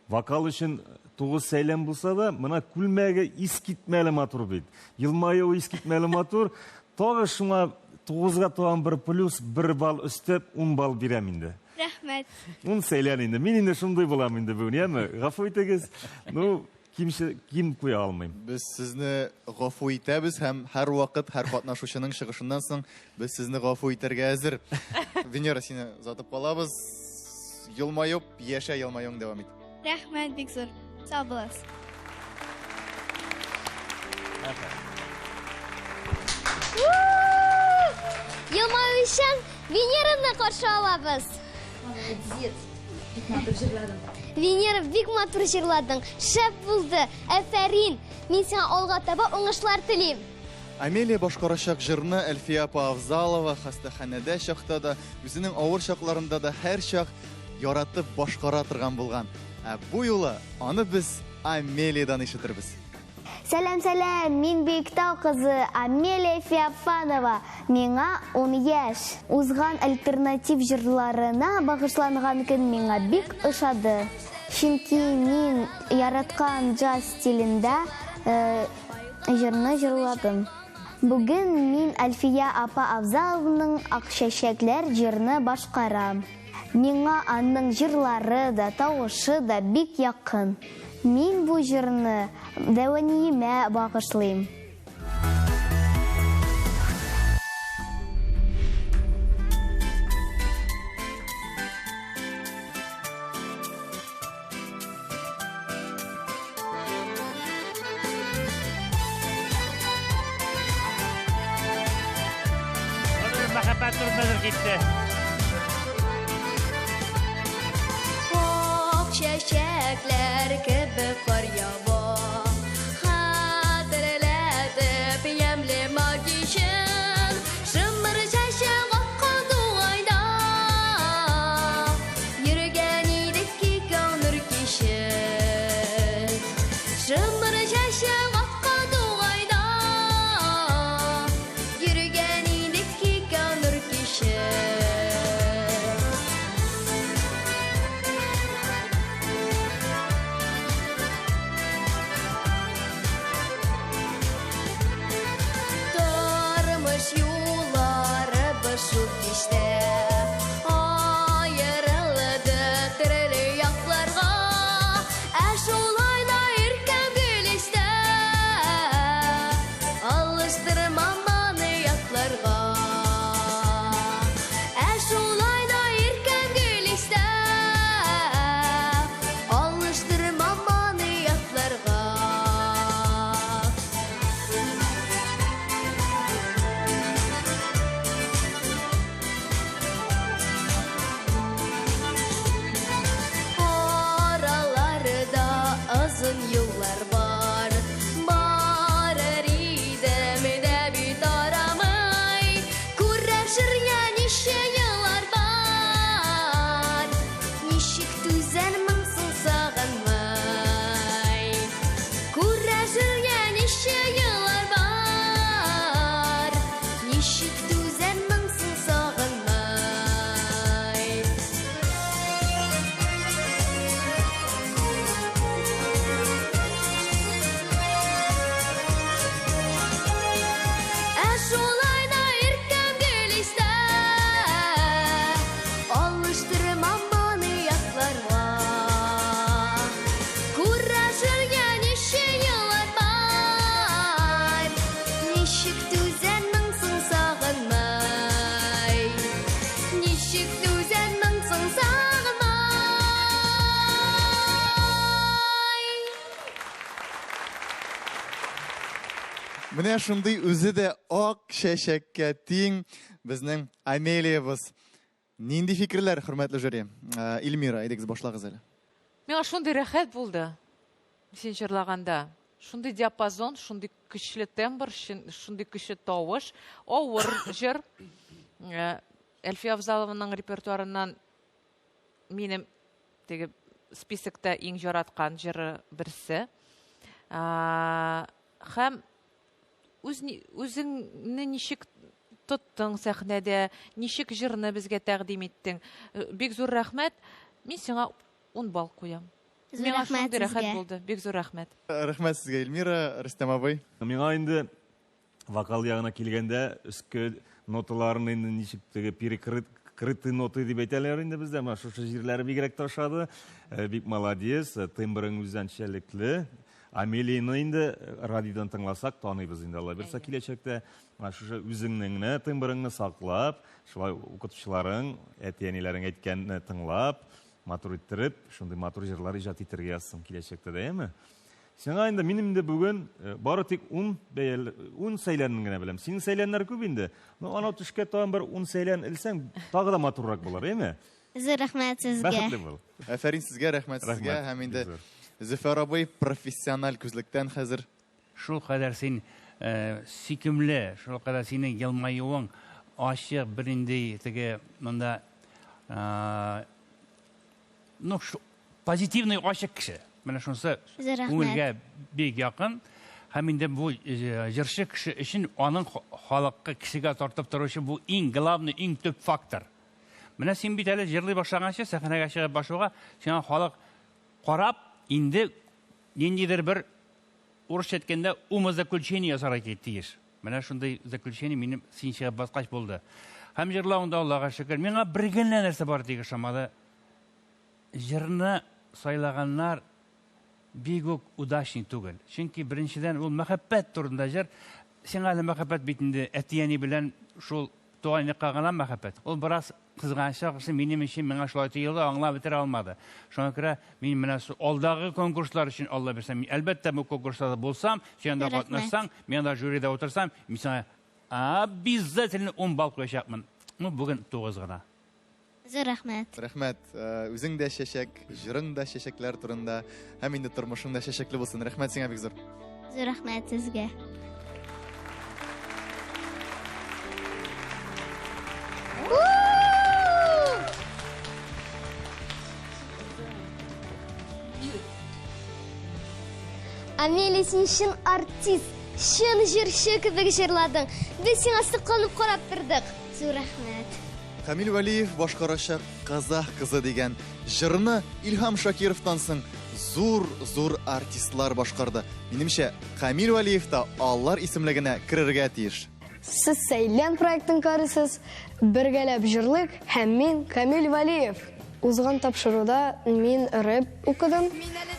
вокал өчен 9 сәйлән булса да, мына күлмәге искитмәле матур бит. Елмаюы искитмәле матур. Тагы шуңа 9-га тагын бер плюс, бер балл өстәп, 10 балл бирәм инде. Рәхмәт. 10 сәйлән инде. Мин инде шундый булам инде бүген, яме? Гафу итегез. Ну, кимче, ким куя алмыйм. Без сезне гафу итәбез һәм һәр вакыт, һәр катнашучының чыгышыннан соң без сезне гафу итәргә әзер. Венера, сине озатып калабыз. Елмаюп, яшә, елмаюың дәвам ит. Рәхмәт, бик зур. Сау буласыз. Елмаючан Венераны каршы алабыз. Молодец. Бик матур җырладың. Венера, бик матур җырладың. Шәп булды. Әфәрин. Мин сиңа алга таба уңышлар телим. Амелия башкарачак җырны Әлфия апа Авзалова хастаханәдә чакта да, үзенең авыр чакларында да һәр чак яратып башкара торган булган. Ә бу юлы аны без Амелиядан ишетербез. Сәлам, сәлам, мин Биектау кызы Амелия Феофанова. Миңа 10 яшь. Узган альтернатив җырларына багышланган көн миңа бик ошады. Чөнки мин яраткан джаз стилендә җырны җырладым. Бүген мин Әлфия апа Авзалованың Ак чәчәкләр җырны башкарам. Миңа аның җырлары да, тавышы да бик якын. Мин бу җырны дәвәниемә багышлыйм. Мәхәббәт турында җыр китте. Ак чәчәкләр кебек кар ява, Хәтерләтеп ямьле кичен, Шымыр чәчәк аткан тугайда. Йөргән идек икәү нур кичен. Шымыр чәчәк аткан тугайда. Йөргән идек икәү нур кичен. Тормыш юлларыбыз шул кичтә Аерылды төрле якларга. Ә шулай да иркәм гөл истә, Алыштырмам аны ятларга. Ә шулай да иркәм гөл истә, Алыштырмам аны ятларга. Араларда озын юллар бар. Барыр идем дә бит арамый. Күрешергә ничә еллар бар. Ничек түзәрмен соң сагынмый. Күрешергә ничә еллар бар. Ничек түзәрмен соң сагынмый. Ә шулай да иркәм гөл истә, Алыштырмам аны ятларга. Күрешергә ничә еллар бар. Ничек түзәрмен соң сагынмый. Ничек түзәрмен соң сагынмый. Менә шундый үзе дә ак чәчәккә тиң безнең Амелиябыз. Нинди фикерләр, хөрмәтле жюри? Эльмира, әйдәгез башлагыз әле. Миңа шундый рәхәт булды син җырлаганда. Шундый диапазон, шундый көчле тембр, шундый көчле тавыш, авыр җыр. Әлфия Авзалованың репертуарыннан минем теге списокта иң яраткан җыры берсе. Һәм үзеңне ничек тоттың сәхнәдә, ничек җырны безгә тәкъдим иттең. Бик зур рәхмәт. Мин сиңа 10 балл куям. Зур Миңа рәхмәт шундый рәхәт сезгә. булды. Бик зур рәхмәт. Рәхмәт сезгә, Эльмира, Рөстәм абый. Миңа инде вокал ягына килгәндә, өске ноталарын инде ничек теге перекрытый ноты дип әйтәләр инде бездә. Менә шушы җирләре бигрәк тә ошады. Бик молодец, тембрың үзенчәлекле. Амелияны инде радиодан тыңласак таныйбыз инде, Алла бирсә киләчәктә. Менә шушы үзеңнең генә тембрыңны саклап, шулай укытучыларың, әти-әниләрең әйткәнне тыңлап, матур иттереп, шундый матур җырлар иҗат итәргә язсын киләчәктә дә, әйеме? Сиңа инде минем инде бүген бары тик 10 бәял, 10 сәйләнен генә беләм. Синең сәйләннәр күп инде. Но анау төшкә тагын бер 10 сәйлән элсәң, тагы да матуррак булыр, әйеме? Зур рәхмәт сезгә. Бәхетле бул. Афәрин сезгә, рәхмәт сезгә. Рәхмәт. Һәм инде Зур. Зөфәр абый профессиональ күзлектән хәзер. Шул кадәр син сөйкемле, шул кадәр синең елмаюың ачык, бернинди теге монда, ну, позитивный ачык кеше. Менә шунысы Зур рәхмәт. күңелгә бик якын. Һәм инде бу җырчы кеше өчен аның халыкка, кешегә тартып торучы бу иң главный, иң төп фактор. Менә син бит әле җырлый башлаганчы, сәхнәгә чыгып башуга, сиңа халык карап, инде ниндидер бер урысча әйткәндә умозаключение ясарга тиеш. Менә шундый заключение минем син чыгып баскач булды. Һәм җырлавында Аллага шөкер, миңа бер генә нәрсә бар тик ошамады. Җырны сайлаганнар бик үк удачный түгел. Чөнки беренчедән ул мәхәббәт турында җыр. Сиңа әле мәхәббәт бит инде әти-әни белән шул туганлыкка гына мәхәббәт. Ул бераз кызганчак, минем өчен миңа шулай тоелды, аңлап бетерә алмады. Шуңа күрә мин менә алдагы конкурслар өчен Алла бирсә, мин әлбәттә бу конкурсларда булсам, син анда Рәхмәт. катнашсаң, мин анда жюрида утырсам, мин сиңа обязательно 10 балл куячакмын. Ну, бүген 9 гына. Зур рәхмәт. Рәхмәт. Э, үзең дә чәчәк, җырың да чәчәкләр турында һәм инде тормышың да чәчәкле булсын. Рәхмәт сиңа бик зур. Зур рәхмәт сезгә. Амелия, син чын артист, чын җырчы кебек җырладың. Без сиңа сокланып карап тордык. Зур рәхмәт. Камил Вәлиев башкарачак Казах кызы дигән җырны Илһам Шакировтан соң зур-зур артистлар башкарды. Минемчә, Камил Вәлиев та алар исемлегенә керергә тиеш. Сез Сәйлән проектын карыйсыз, бергәләп җырлыйк һәм мин Камил Вәлиев. Узган тапшыруда мин рэп укыдым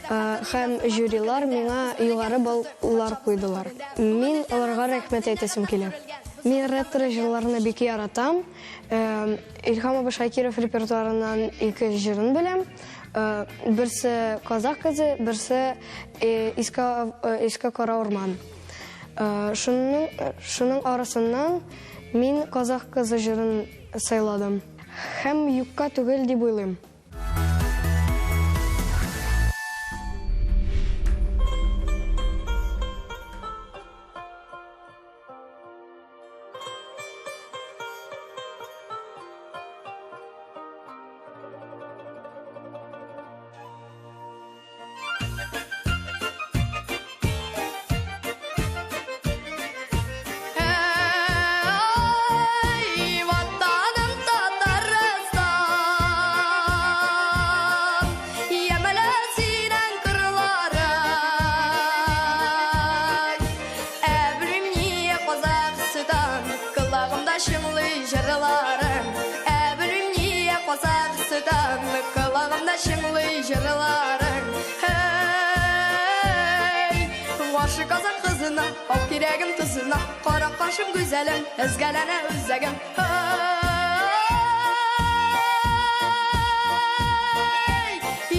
һәм жюрилар миңа югары баллар куйдылар. Мин аларга рәхмәт әйтәсем килә. Мин ретро җырларны бик яратам. Илһам абый Шакиров репертуарыннан ике җырын беләм. Берсе Казах кызы, берсе Иске кара урман. Шуның, шуның арасыннан мин Казах кызы җырын сайладым. Һәм юкка түгел дип уйлыйм. Эй, ватаным Татарстан, Ямәлә синең кырларың. Ә белмим ни Казахстан, Колагымда чыңлый җырларың. Ә белмим ни Казахстан, Колагымда чыңлый җырларың. Һәй, Гашыйк казак кызына, Ак кирәгем тузына, Кара кашым гүзәлем, Өзгәләнә үзәгем. Һәй,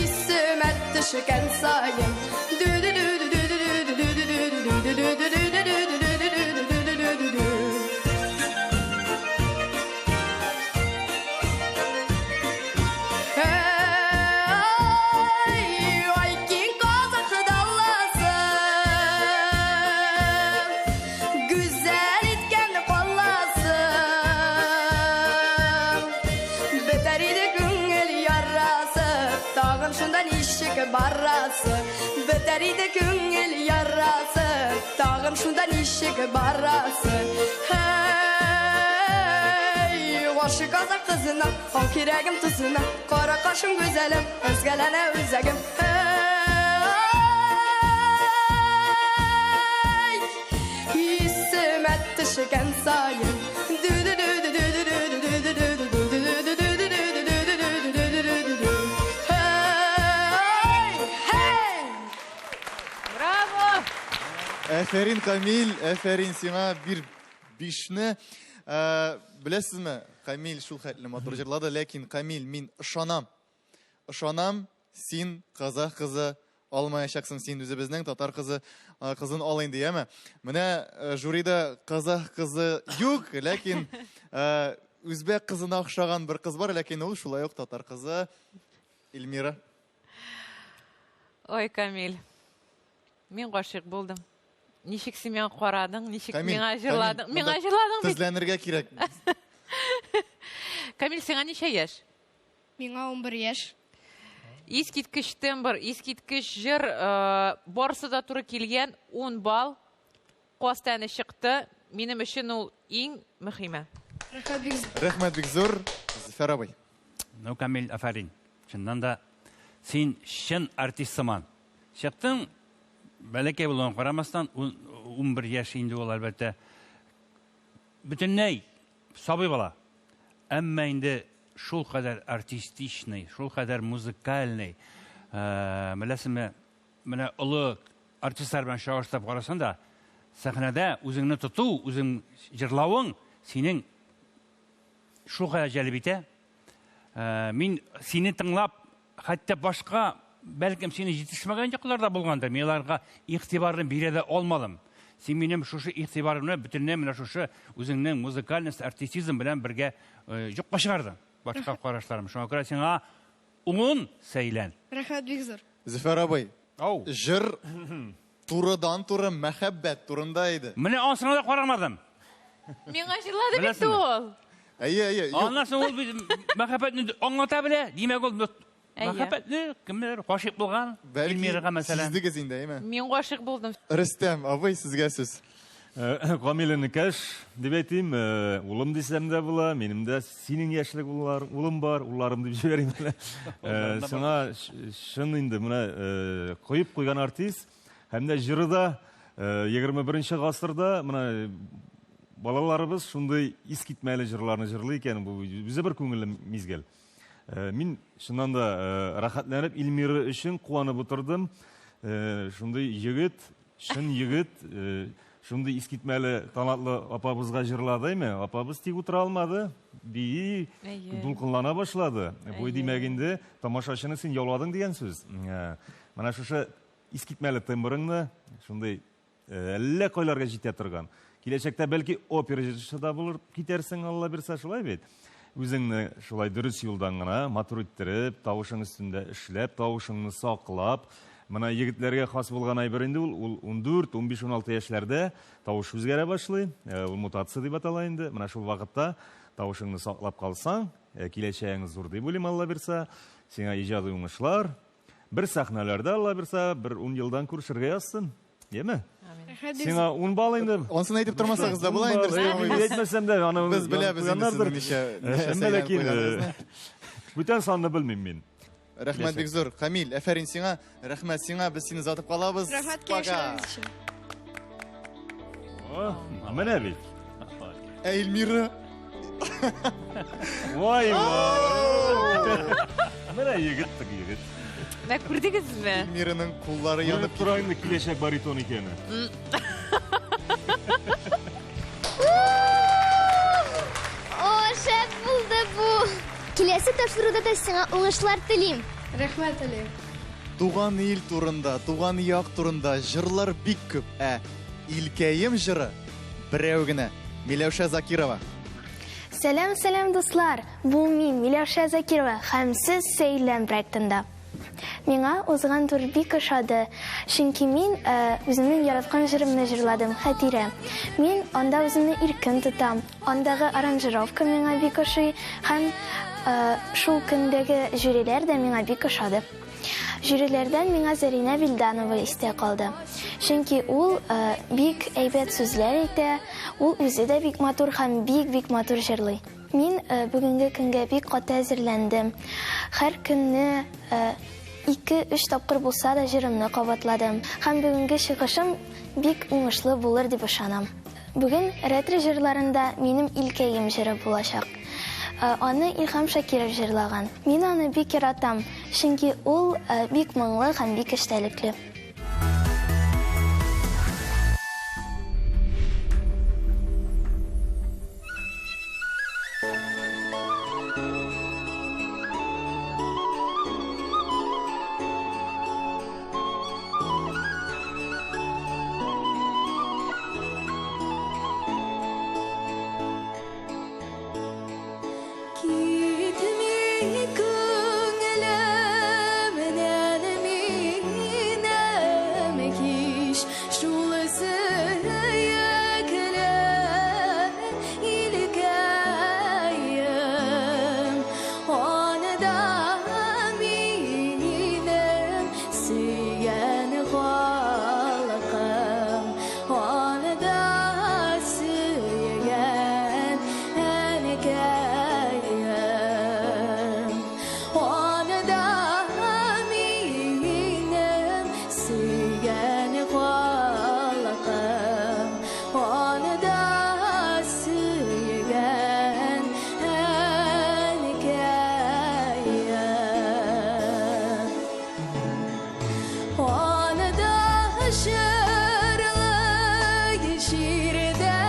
Исемә төшкән саен. Ду-ду-ду-ду-ду-ду-ду-ду-ду-ду-ду-ду-ду-ду-ду-ду-ду-ду-ду-ду. Эй, ай, киң казах даласы, Гүзәл иткән каласы. Бетәр иде күңел ярасы, Тагын шунда ничек барасы. Бетәр иде күңел ярасы, Тагын шунда ничек барасы. Һәй, гашыйк казах кызына, Ал кирәгем тузына, Кара кашым гүзәлем, Өзгәләнә үзәгем. Һәй, исемә төшкән саен. Ду-ду-ду-ду-ду-ду-ду-ду-ду-ду-ду-ду-ду-ду-ду-ду-ду-ду-ду. Һәй, һәй! Браво! Әфәрин, Камил, әфәрин сиңа бир бишне. Беләсезме, Камил шул хәтле матур җырлады, ләкин Камил, мин ышанам. Ышанам, син казах кызы алмаячаксың, син үзебезнең татар кызы кызын ал инде, яме? Менә жюрида казах кызы юк, ләкин үзбәк кызына охшаган бер кыз бар, ләкин ул шулай ук татар кызы Эльмира. Ой, Камил, мин гашыйк булдым. Ничек син миңа карадың, ничек Камил, миңа җырладың? Камил, Миңа монда җырладың бит. Тезләнергә кирәк. Камил, сиңа ничә яшь? Миңа 11 яшь. Искиткеч тембр, искиткеч җыр, барысы да туры килгән, 10 балл. Каз тәне чыкты. Минем өчен ул иң мөһиме. Рәхмәт бик зур. Рәхмәт бик зур, Зөфәр абый. Ну, Камил, афәрин. Чыннан да син чын артист сыман. Чыктың, бәләкәй булуына карамастан, 11 яшь инде ул, әлбәттә. Бөтенләй сабый бала. Әмма инде шул кадәр артистичный, шул кадәр музыкальный, беләсеңме, менә олы артистлар белән чагыштырып карасаң да, сәхнәдә үзеңне тоту, үзең җырлавың синең шул кадәр җәлеп итә. Мин сине тыңлап, хәтта башка, бәлкем сине җитешмәгән яклар да булгандыр, мин аларга игътибарны бирә дә алмадым. Син минем шушы игътибарымны бөтенләй менә шушы үзеңнең музыкальность, артистизм белән бергә юкка чыгардың. Башка карашларым. Шуңа күрә сиңа 10 сәйлән. Рәхмәт бик зур. Зөфәр абый, Ау. җыр турыдан-туры мәхәббәт турында иде. Менә ансына да карамадым. Миңа җырлады бит Беләсеңме? ул. Әйе, әйе. Юк. Аннан соң ул бит мәхәббәтне аңлата белә. Димәк, ул мәхәббәтле кемнәр гашыйк булган. Бәлки Эльмирага мәсәлән. сиздегез инде, әйме? Мин гашыйк булдым. Рөстәм абый, сезгә сүз. Камил энекәш дип әйтим, улым дисәм дә була, минем дә синең яшьлек уллар, улым бар, улларым дип җибәрим әле. Сиңа чын инде менә коеп куйган артист, һәм дә җыры да 21 гасырда менә балаларыбыз шундый искитмәле җырларны җырлый икән, бу үзе бер күңелле мизгел. Мин чыннан да рәхәтләнеп Эльмира өчен куанып утырдым. Шундый егет, чын егет, шундый искитмәле талантлы апабызга җырлады, әйме? Апабыз тик утыра алмады, бии, дулкынлана башлады. Бу димәк инде тамашачыны син яуладың дигән сүз. Менә шушы искитмәле тембрыңны, шундый әллә кайларга җитә торган. Киләчәктә бәлки опера җырчысы да булыр китәрсең, Алла бирсә, шулай бит. Үзеңне шулай дөрес юлдан гына матур иттереп, тавышың өстендә эшләп, тавышыңны саклап, менә егетләргә хас булган әйбер инде ул, ул 14, 15, 16 яшьләрдә тавыш үзгәрә башлый, ул мутация дип атала инде. Менә шул вакытта тавышыңны саклап калсаң, киләчәгең зур дип уйлыйм, Алла бирсә. Сиңа иҗади уңышлар. Бер сәхнәләрдә, Алла бирсә, бер 10 елдан күрешергә язсын. Яме? Сиңа 10 балл инде. Ансын әйтеп тормасагыз да була инде, Рөстәм абый. Мин әйтмәсәм дә, аны Без беләбез инде сезнең ничә Әмма ләкин, бүтән санны белмим мин. Рәхмәт бик зур. Камил, әфәрин сиңа, рәхмәт сиңа, без сине озатып калабыз. Рәхмәт Пока. киңәшләрегез өчен. Менә бит. Ә Эльмира? Вай, вай. Менә егет тек егет. Менә күрдегезме? Эльмираның куллары янып тора инде киләчәк баритон икәне. О, шәп булды бу. Киләсе тапшыруда да сиңа уңышлар телим. Рәхмәт, Әлия. Туган ил турында, туган як турында җырлар бик күп. Ә Илкәем җыры берәү генә. Миләүшә Закирова. Сәлам, сәлам, дуслар. Бу мин, Миләүшә Закирова, һәм сез Сәйлән проектында. Миңа узган тур бик ошады, чөнки мин үземнең яраткан җырымны җырладым, Хәтирә. Мин анда үземне иркен тотам. Андагы аранжировка миңа бик ошый һәм шул көндәге жюриләр дә миңа бик ошады. Жюриләрдән миңа Зарина Вильданова истә калды. Чөнки ул бик әйбәт сүзләр әйтә, ул үзе дә бик матур һәм бик-бик матур җырлый. Мин бүгенге көнгә бик каты әзерләндем. Һәр көнне 2-3 тапкыр булса да җырымны кабатладым. Һәм бүгенге чыгышым бик уңышлы булыр дип ышанам. Бүген ретро җырларында минем Илкәем җыры булачак. Аны Илһам Шакиров җырлаган. Мин аны бик яратам, чөнки ул бик моңлы һәм бик эчтәлекле. Китми күңелемнән минем һич шул сөекле илкәем. Анда минем сөйгән халкым, анда сөйгән әнкәем. Анда минем сөйгән халкым, анда сөйгән әнкәем. Анда җырлый җирдә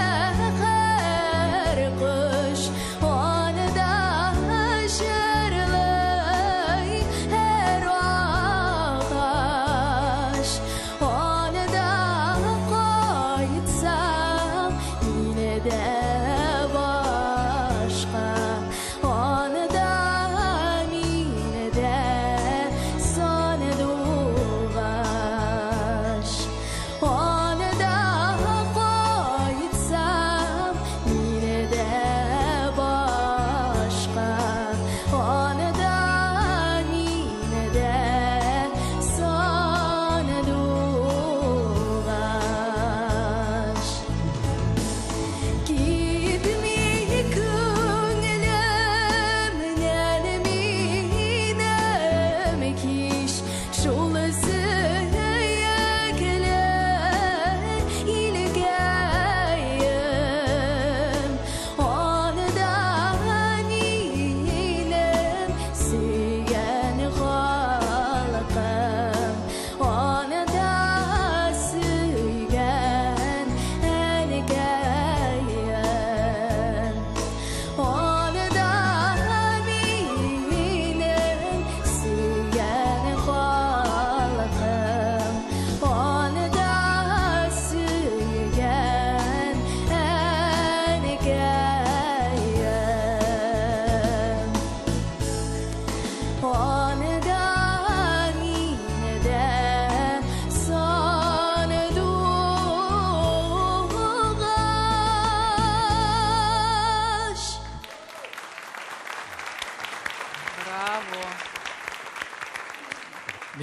һәр кош, анда җырлый һәр агач, анда кайтсам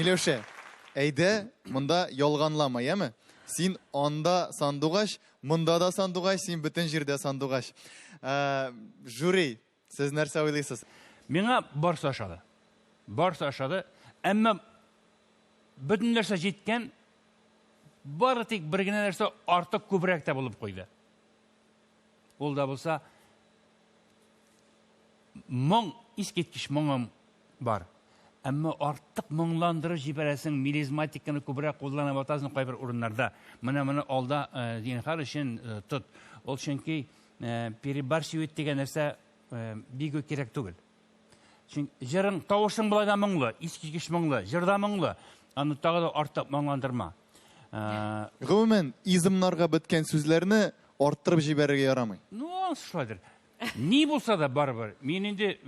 Миләүшә, әйдә, монда ялганлама, яме? Син анда сандугач, монда да сандугач, син бөтен җирдә сандугач. Ә, жюри, сез нәрсә уйлыйсыз? Миңа барсы ошады. Барсы ошады. Әмма бөтен нәрсә җиткән, бары тик бер генә нәрсә артык күбрәк тә булып куйды. Ул да булса моң, искиткеч моңым бар. Әмма артык моңландырып җибәрәсең, мелизматиканы күбрәк кулланып атасың кайбер урыннарда. Менә моны алда э, зинһар өчен э, тот. Ул чөнки э, перебарщивать дигән нәрсә бик үк кирәк түгел. Чөнки җырың, тавышың болай да моңлы, искиткеч моңлы, җыр да моңлы. Аны тагы да артык моңландырма. Гомумән, измнарга беткән сүзләрне арттырып җибәрергә ярамый. Ну, анысы шулайдыр. Ни булса да барыбер. Мин инде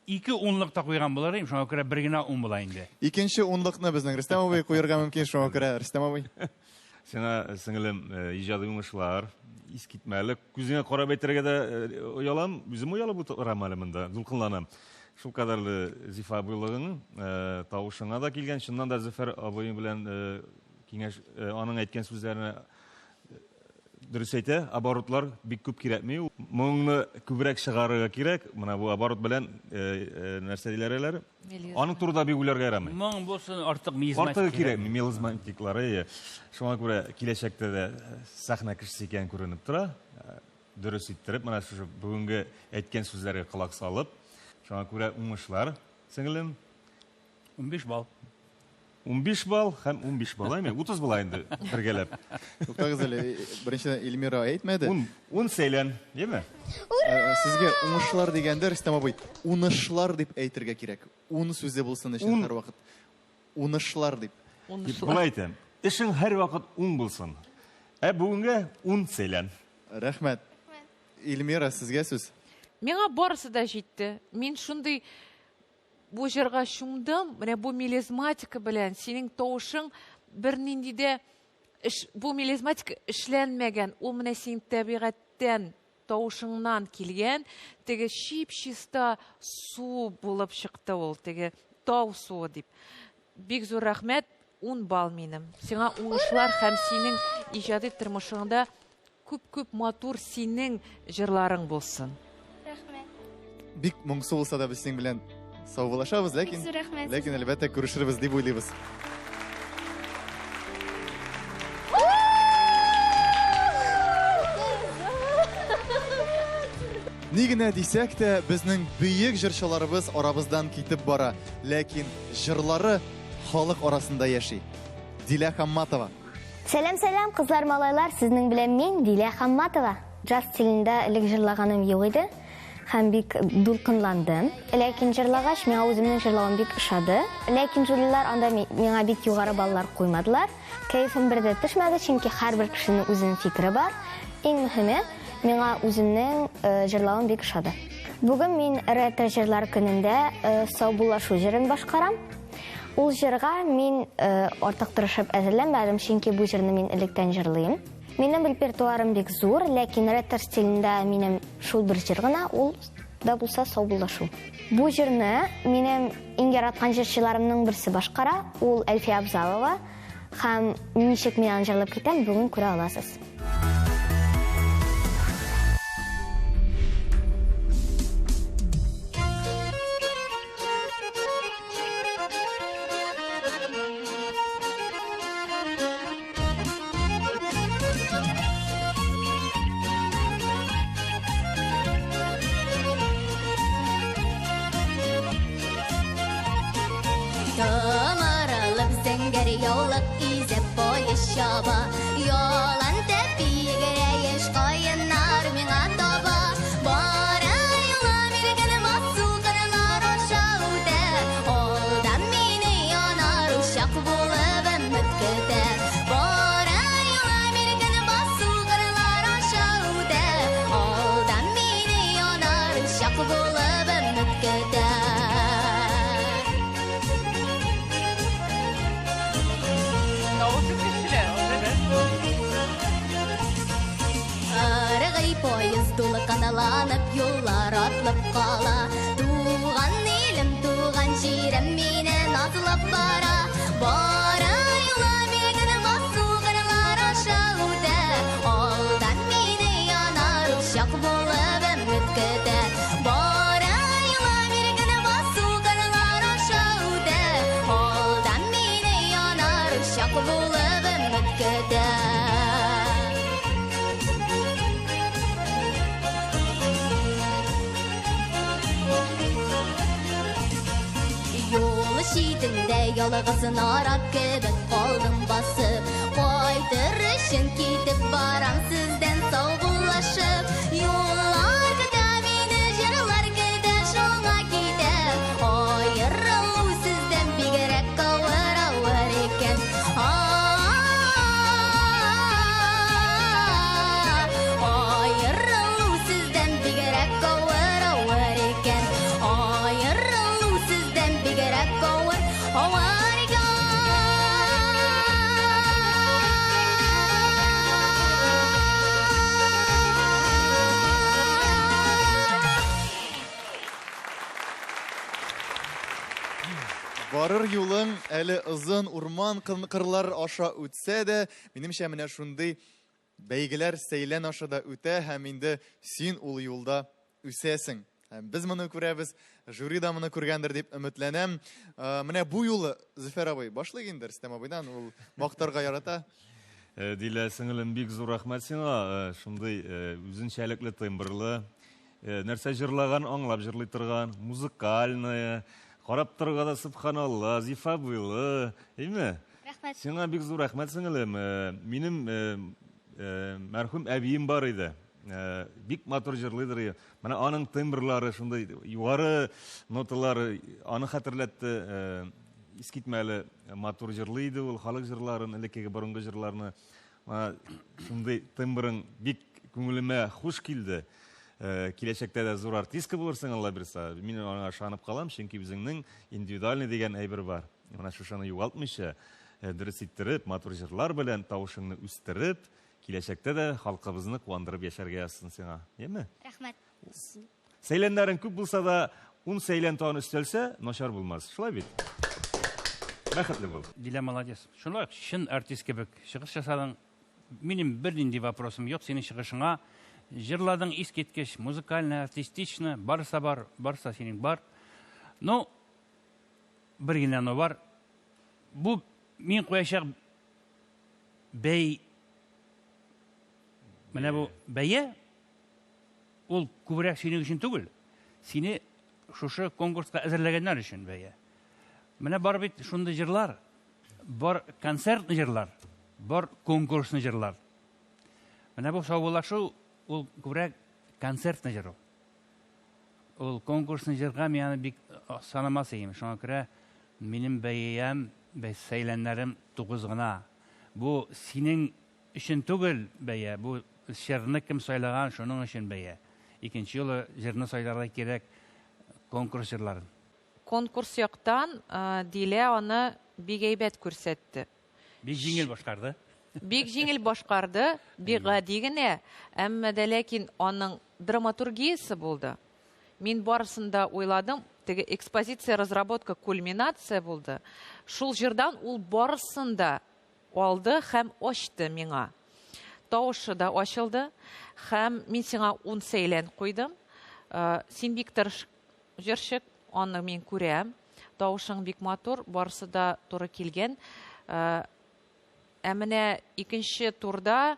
ике унлык та куйган булыр идем, шуңа күрә бер генә ун була инде. Икенче унлыкны безнең Рөстәм абый куярга мөмкин, шуңа күрә Рөстәм абый. Сиңа, сеңелем, иҗади уңышлар. Искитмәле. Күзеңә карап әйтергә дә оялам. Үзем оялып утырам әле монда, дулкынланам. Шул кадәрле зифа буйлыгың, тавышыңа да килгән. Чыннан да Зөфәр абыең белән киңәш, аның әйткән сүзләренә Дөрес әйтә, оборотлар бик күп кирәкми. Моңны күбрәк чыгарырга кирәк. Менә бу оборот белән нәрсә диләр әле? Аның турында бик уйларга ярамый. Моң булсын, артык мелизматик. Артыгы кирәкми, мелизматиклары. Әйе. Шуңа күрә киләчәктә дә сәхнә кешесе икән күренеп тора. Дөрес иттереп, менә шушы бүгенге әйткән сүзләргә колак салып, шуңа күрә уңышлар, сеңлем. 15 балл. 15 балл һәм 15 балл, әйме? 30 була инде бергәләп. Туктагыз әле, беренчедән Эльмира әйтмәде. 10 сәйлән, яме? Ура! Сезгә уңышлар дигәндә, Рөстәм абый, унышлар дип әйтергә кирәк. Ун сүзе булсын өчен һәрвакыт. Унышлар дип. Унышлар. Болай әйтәм. Эшең һәрвакыт уң булсын. Ә бүгенгә 10 сәйлән. Рәхмәт. Эльмира, сезгә сүз. Миңа барысы да җитте. Мин шундый Бу җырга чумдым, менә бу мелизматика белән синең тавышың бернинди дә эш, бу мелизматика эшләнмәгән, ул менә синең табигатьтән, тавышыңнан килгән, теге чип-чиста су булып чыкты ул, теге тау суы дип. Бик зур рәхмәт, 10 балл минем. Сиңа уңышлар һәм синең иҗади тормышыңда Күп-күп матур синең җырларың булсын. Рәхмәт. Бик моңсу булса да без синең белән саубуллашабыз, ләкин ләкин әлбәттә күрешербез дип уйлыйбыз. Ни генә дисәк тә, безнең бөек җырчыларыбыз арабыздан китеп бара, ләкин җырлары халык арасында яши. Дилә Хамматова. Сәлам, сәлам, кызлар, малайлар, сезнең белән мин, Дилә Хамматова. Джаз стилендә элек җырлаганым юк иде һәм бик дулкынландым. Ләкин җырлагач, миңа үземнең җырлавым бик ошады. Ләкин жюрилар анда миңа бик югары баллар куймадылар. Кәефем бер дә төшмәде, чөнки һәрбер кешенең үзенең фикере бар. Иң мөһиме, миңа үземнең җырлавым бик ошады. Бүген мин ретро җырлар көнендә саубуллашу җырын башкарам. Ул җырга мин артык тырышып әзерләнмәдем, чөнки бу җырны мин электән җырлыйм. Минем репертуарым бик зур, ләкин ретро стилендә минем шул бер җыр гына, ул да булса саубуллашу. Бу җырны минем иң яраткан җырчыларымның берсе башкара, ул Әлфия Абзалова. Һәм ничек мин аны җырлап китәм, бүген күрә аласыз. Томырылып зәңгәр яулык изәп поезд чаба. Ялан тәпи йөгерә яшь каеннар миңа таба. Бара юлым иркен басу кырлар аша үтә. Алдан мине янар учак булып өмет көтә. Бара юлым иркен басу кырлар аша үтә. Алдан мине янар учак булып өмет көтә. Тавышы көчле. Ыргый поезд дулкынланып юллар атлып кала. Туган илем, туган Җирем мине назлап бара. Бара юлым иген басу кырлар аша үтә. Алдан мине янар учак булып өмет көтә. Бара юлым иген басу кырлар аша үтә. Алдан мине янар учак булып өмет көтә. Юл читендә ялгыз нарат кебек калдым басып. Кайтыр өчен китеп барам сездән саубуллашып. Юллар көтә мине, җырлар көтә, шуңа китәм. Аерылу сездән бигрәк авыр, авыр икән. Аерылу сездән бигрәк авыр, авыр икән. Аерылу сездән бигрәк авыр, авыр икән. Барыр юлың әле озын урман кырлар аша үтсә дә, минемчә менә шундый бәйгеләр сәйлән аша да үтә һәм инде син ул юлда үсәсең. Һәм без моны күрәбез, жюри да моны күргәндер дип өметләнәм. Менә бу юлы Зөфәр абый башлыйк инде Рөстәм абыйдан, ул мактарга ярата. Дилә сеңелем, бик зур рәхмәт сиңа. Шундый үзенчәлекле тембрлы, нәрсә җырлаган аңлап җырлый торган, музыкальная, карап торырга да субханалла, зифа буйлы, әйме? Рәхмәт. Сиңа бик зур рәхмәт, сеңелем. Минем мәрхүм әбием бар иде. Бик матур җырлыйдыр. Менә аның тембрлары шундый югары ноталары аны хәтерләтте. Искитмәле матур җырлый иде ул халык җырларын, элеккеге борынгы җырларны. Менә шундый тембрың бик күңелемә хуш килде. Киләчәктә дә зур артистка булырсың, Алла бирса. Мин аңа ышанып калам, чөнки үзеңнең индивидуальный дигән әйбер бар. Менә шушыны югалтмыйча, дөрес иттереп, матур җырлар белән тавышыңны үстереп, киләчәктә дә халкыбызны куандырып яшәргә язсын сиңа. Яме? Рәхмәт. Сәйләннәрең күп булса да, 10 сәйлән тагын өстәлсә, начар булмас. Шулай бит? Бәхетле бул. Дилә молодец. Шулай ук чын артист кебек чыгыш ясадың. Минем бернинди вопросым юк синең чыгышыңа. Җырладың искиткеч, музыкально, артистично, барысы бар, барысы синең бар. Ну, бер генә но бар. Бу мин куячак бәй, менә бу бәя, ул күбрәк синең өчен түгел, сине шушы конкурска әзерләгәннәр өчен бәя. Менә бар бит шундый җырлар, бар концертный җырлар, бар конкурсный җырлар. Менә бу саубуллашу ул күбрәк концертный җыр ул. Ул конкурсный җырга мин аны бик санамас идем. Шуңа күрә минем бәям, сәйләннәрем 9 гына. Бу синең өчен түгел бәя, бу җырны кем сайлаган, шуның өчен бәя. Икенче юлы җырны сайларга кирәк конкурс җырларын. Конкурс яктан Дилә аны бик әйбәт күрсәтте. Бик җиңел башкарды. Бик җиңел башкарды, бик гади генә, әмма дә ләкин аның драматургиясе булды. Мин барысын да уйладым, теге экспозиция, разработка, кульминация булды. Шул җырдан ул барысын да алды һәм ачты миңа. Тавышы да ачылды һәм мин сиңа 10 сәйлән куйдым. Син бик тырыш җырчы, аны мин күрәм. Тавышың бик матур, барысы да туры килгән. Ә менә икенче турда,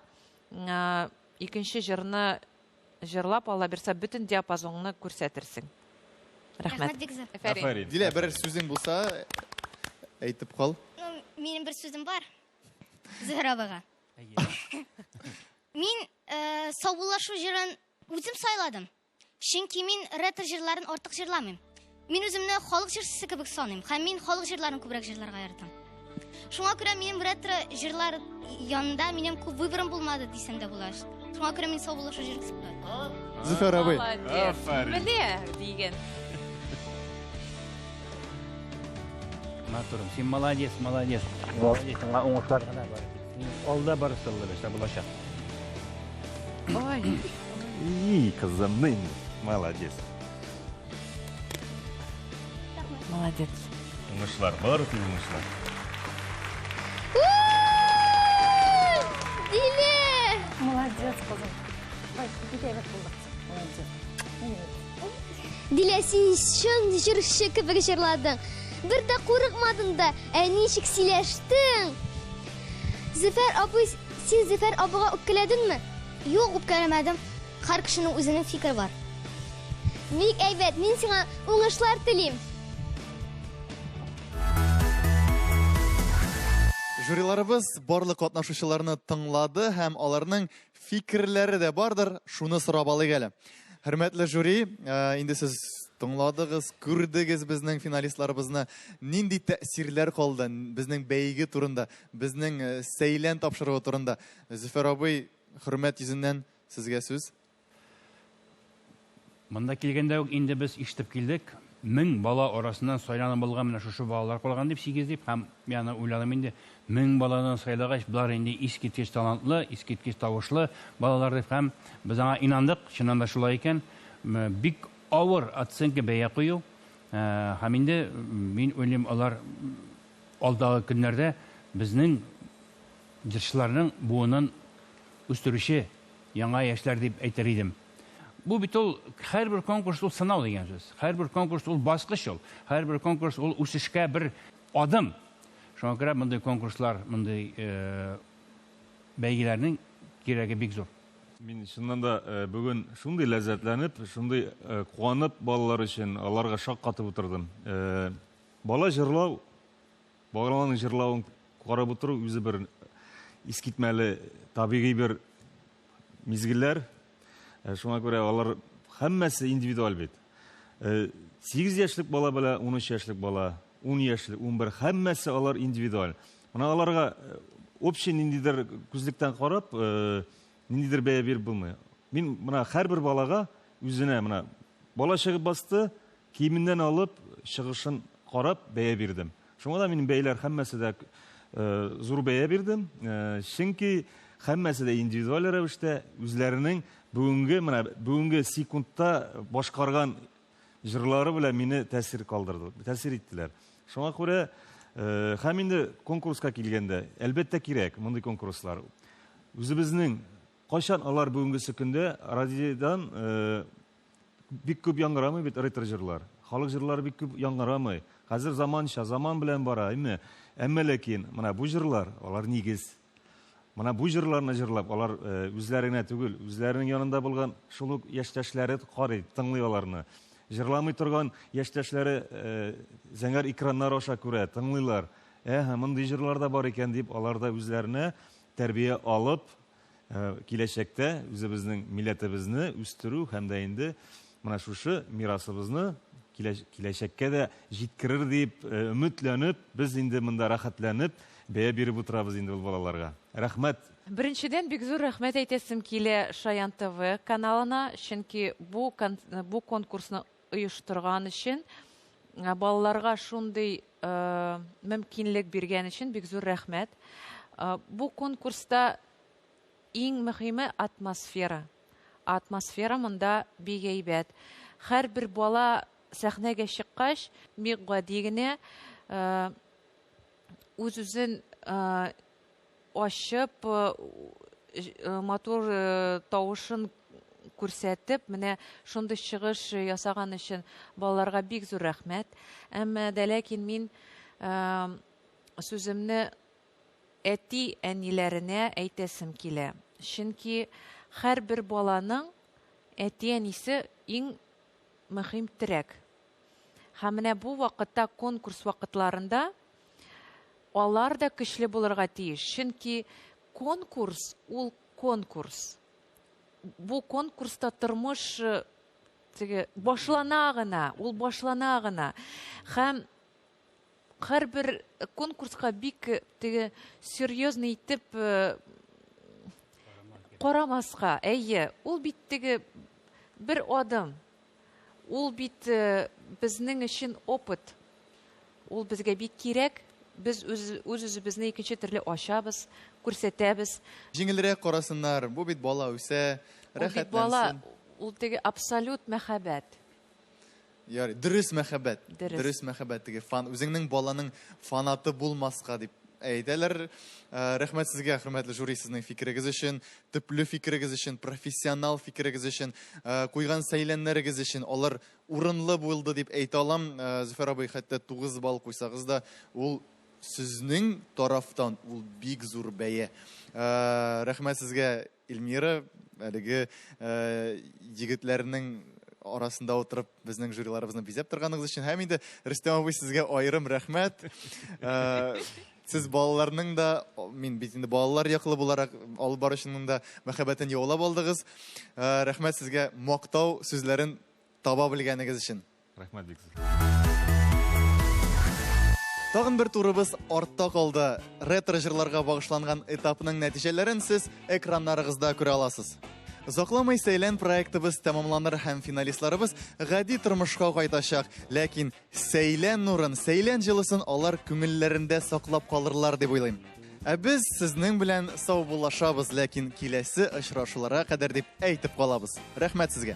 икенче җырны җырлап, Алла бирсә, бөтен диапазонны күрсәтерсең. Рәхмәт. Рәхмәт бик зур. Афәрин. Дилә, бер сүзең булса, әйтеп кал. Минем бер сүзем бар. Зөһрә абыйга. Мин саубуллашу җырын үзем сайладым. Чөнки мин ретро җырларын артык җырламыйм. Мин үземне халык җырчысы кебек саныйм һәм мин халык җырларын күбрәк җырларга яратам. Шуңа күрә минем ретро җырлар янында минем күп выборым булмады дисәм дә була. Шуңа күрә мин саубуллашу җырын сайладым. Зөфәр абый. Молодец. Афәрин. Менә дигән. Матурым, син молодец, молодец. Молодец, сиңа уңышлар гына бар. Алда барысы да булачак. Ой. И, кызым, молодец. Молодец. Уңышлар, бары тик уңышлар. Дилә! Молодец, кызым. Ой, бик әйбәт булды. Молодец. Дилә, син чын җырчы кебек җырладың. Бер дә курыкмадың да, ә ничек сөйләштең? Зөфәр абый, син Зөфәр абыйга үпкәләдеңме? Юк, үпкәләмәдем. Һәр кешенең үзенең фикере бар. Бик әйбәт, мин сиңа уңышлар телим. Жюриларыбыз барлык катнашучыларны тыңлады һәм аларның фикерләре дә бардыр, шуны сорап алыйк әле. Хөрмәтле жюри, э, инде сез тыңладыгыз, күрдегез безнең финалистларыбызны. Нинди тәэсирләр калды безнең бәйге турында, безнең э, Сәйлән тапшыруы турында? Зөфәр абый, хөрмәт йөзеннән Сезгә сүз. Монда килгәндә үк инде без ишетеп килдек, 1000 бала арасыннан сайланып алган менә шушы балалар калган дип, 8 дип, һәм мин аны уйладым инде, 1000 баладан сайлагач, болар инде искиткеч талантлы, искиткеч тавышлы балалар дип, һәм без аңа инандык, чыннан да шулай икән. Бик авыр оценка, бәя кую, һәм инде мин уйлыйм, алар алдагы көннәрдә безнең җырчыларның буынын үстерүче яңа яшьләр дип әйтер идем. Бу бит ул һәрбер конкурс ул сынау дигән сүз. Һәрбер конкурс ул баскыч ул. Һәрбер конкурс ул үсешкә бер адым. Шуңа күрә мондый конкурслар, мондый э, бәйгеләрнең кирәге бик зур. Мин чыннан да э, бүген шундый ләззәтләнеп, шундый э, куанып балалар өчен аларга шаккатып утырдым. Бала җырлау Балаларның җырлавын карап утыру үзе бер искитмәле табигый бер мизгелләр. Э, шуңа күрә алар һәммәсе индивидуаль бит. 8 э, яшьлек бала белән 13 яшьлек бала, 10 яшьлек, 11 һәммәсе алар индивидуаль. Менә аларга э, общий ниндидер күзлектән карап, ниндидер бәя биреп булмый. Мин менә һәрбер балага үзенә менә бала чыгып басты, Киеменнән алып, чыгышын карап, бәя бирдем. Шуңа да минем бәяләр һәммәсе дә зур бәя бирдем. Чөнки һәммәсе дә индивидуаль рәвештә үзләренең бүгенге менә бүгенге секундта башкарган җырлары белән мине тәэсир калдырды, тәэсир иттеләр. Шуңа күрә һәм инде конкурска килгәндә, әлбәттә кирәк мондый конкурслар. Үзебезнең кайчан алар бүгенгесе көндә радиодан Бик күп яңгырамый бит ретро җырлар. Халык җырлары бик күп яңгырамый. Хәзер заманча, заман белән бара, әйме? Әмма ләкин менә бу җырлар, алар нигез. Менә бу җырларны җырлап, алар э, үзләре генә түгел, үзләренең янында булган шул ук яшьтәшләре карый, тыңлый аларны. Җырламый торган яшьтәшләре э, зәңгәр экраннар аша күрә, тыңлыйлар. Әһә, мондый җырлар да бар икән дип, алар да үзләренә тәрбия алып, Киләчәктә үзебезнең милләтебезне үстерү һәм дә инде менә шушы мирасыбызны киләчәккә дә җиткерер дип өметләнеп, без инде монда рәхәтләнеп бәя биреп утырабыз инде ул балаларга. Рәхмәт! Беренчедән, бик зур рәхмәт әйтәсем килә Шаян ТВ каналына, чөнки бу бу конкурсны оештырган өчен, балаларга шундый мөмкинлек биргән өчен бик зур рәхмәт. Бу конкурста иң мөһиме атмосфера. Атмосфера монда бик әйбәт. Һәрбер бала сәхнәгә чыккач, бик гади генә үз-үзен ачып, матур тавышын күрсәтеп, менә шундый чыгыш ясаган өчен балаларга бик зур рәхмәт. Әмма дә ләкин мин сүземне әти-әниләренә әйтәсем килә. Чөнки һәрбер баланың әти-әнисе иң мөһим терәк. Һәм менә бу вакытта конкурс вакытларында алар да көчле булырга тиеш. Чөнки конкурс ул конкурс. Бу конкурста тормыш э, теге башлана гына, ул башлана гына. Һәм һәрбер конкурска бик э, теге серьезный итеп э, карамаска. Әйе, ул бит теге бер адым. Ул бит э, безнең өчен опыт. Ул безгә бик кирәк. Без үз-үзебезне икенче төрле ачабыз, күрсәтәбез. Җиңелрәк карасыннар, бу бит бала үсә, Ул бит бала, ул теге абсолют мәхәббәт. Ярый, дөрес мәхәббәт. Дөрес. Дөрес мәхәббәт теге фан, үзеңнең баланың фанаты булмаска дип әйтәләр. Э, рәхмәт сезгә, хөрмәтле жюри, сезнең фикерегез өчен, төпле фикерегез өчен, профессионал фикерегез өчен, э, куйган сәйләннәрегез өчен. Алар урынлы булды дип әйтә алам. Э, Зөфәр абый, хәтта 9 балл куйсагыз да, ул сезнең тарафтан ул бик зур бәя. Рәхмәт сезгә, Эльмира, әлеге егетләрнең арасында утырып безнең жюриларыбызны бизәп торганыгыз өчен. Һәм инде Рөстәм абый, сезгә аерым рәхмәт. Сез балаларның да, мин бит инде балалар яклы буларак алып баручының да мәхәббәтен яулап алдыгыз. Рәхмәт сезгә мактау сүзләрен таба белгәнегез өчен. Рәхмәт бик зур. Тагын бер турыбыз артта калды. Ретро җырларга багышланган этапның нәтиҗәләрен сез экраннарыгызда күрә аласыз. Озакламый Сәйлән проектыбыз тәмамланыр һәм финалистларыбыз гади тормышка кайтачак. Ләкин Сәйлән нурын, Сәйлән җылысын алар күңелләрендә саклап калырлар дип уйлыйм. Ә без сезнең белән саубуллашабыз, ләкин киләсе очрашуларга кадәр дип әйтеп калабыз. Рәхмәт сезгә.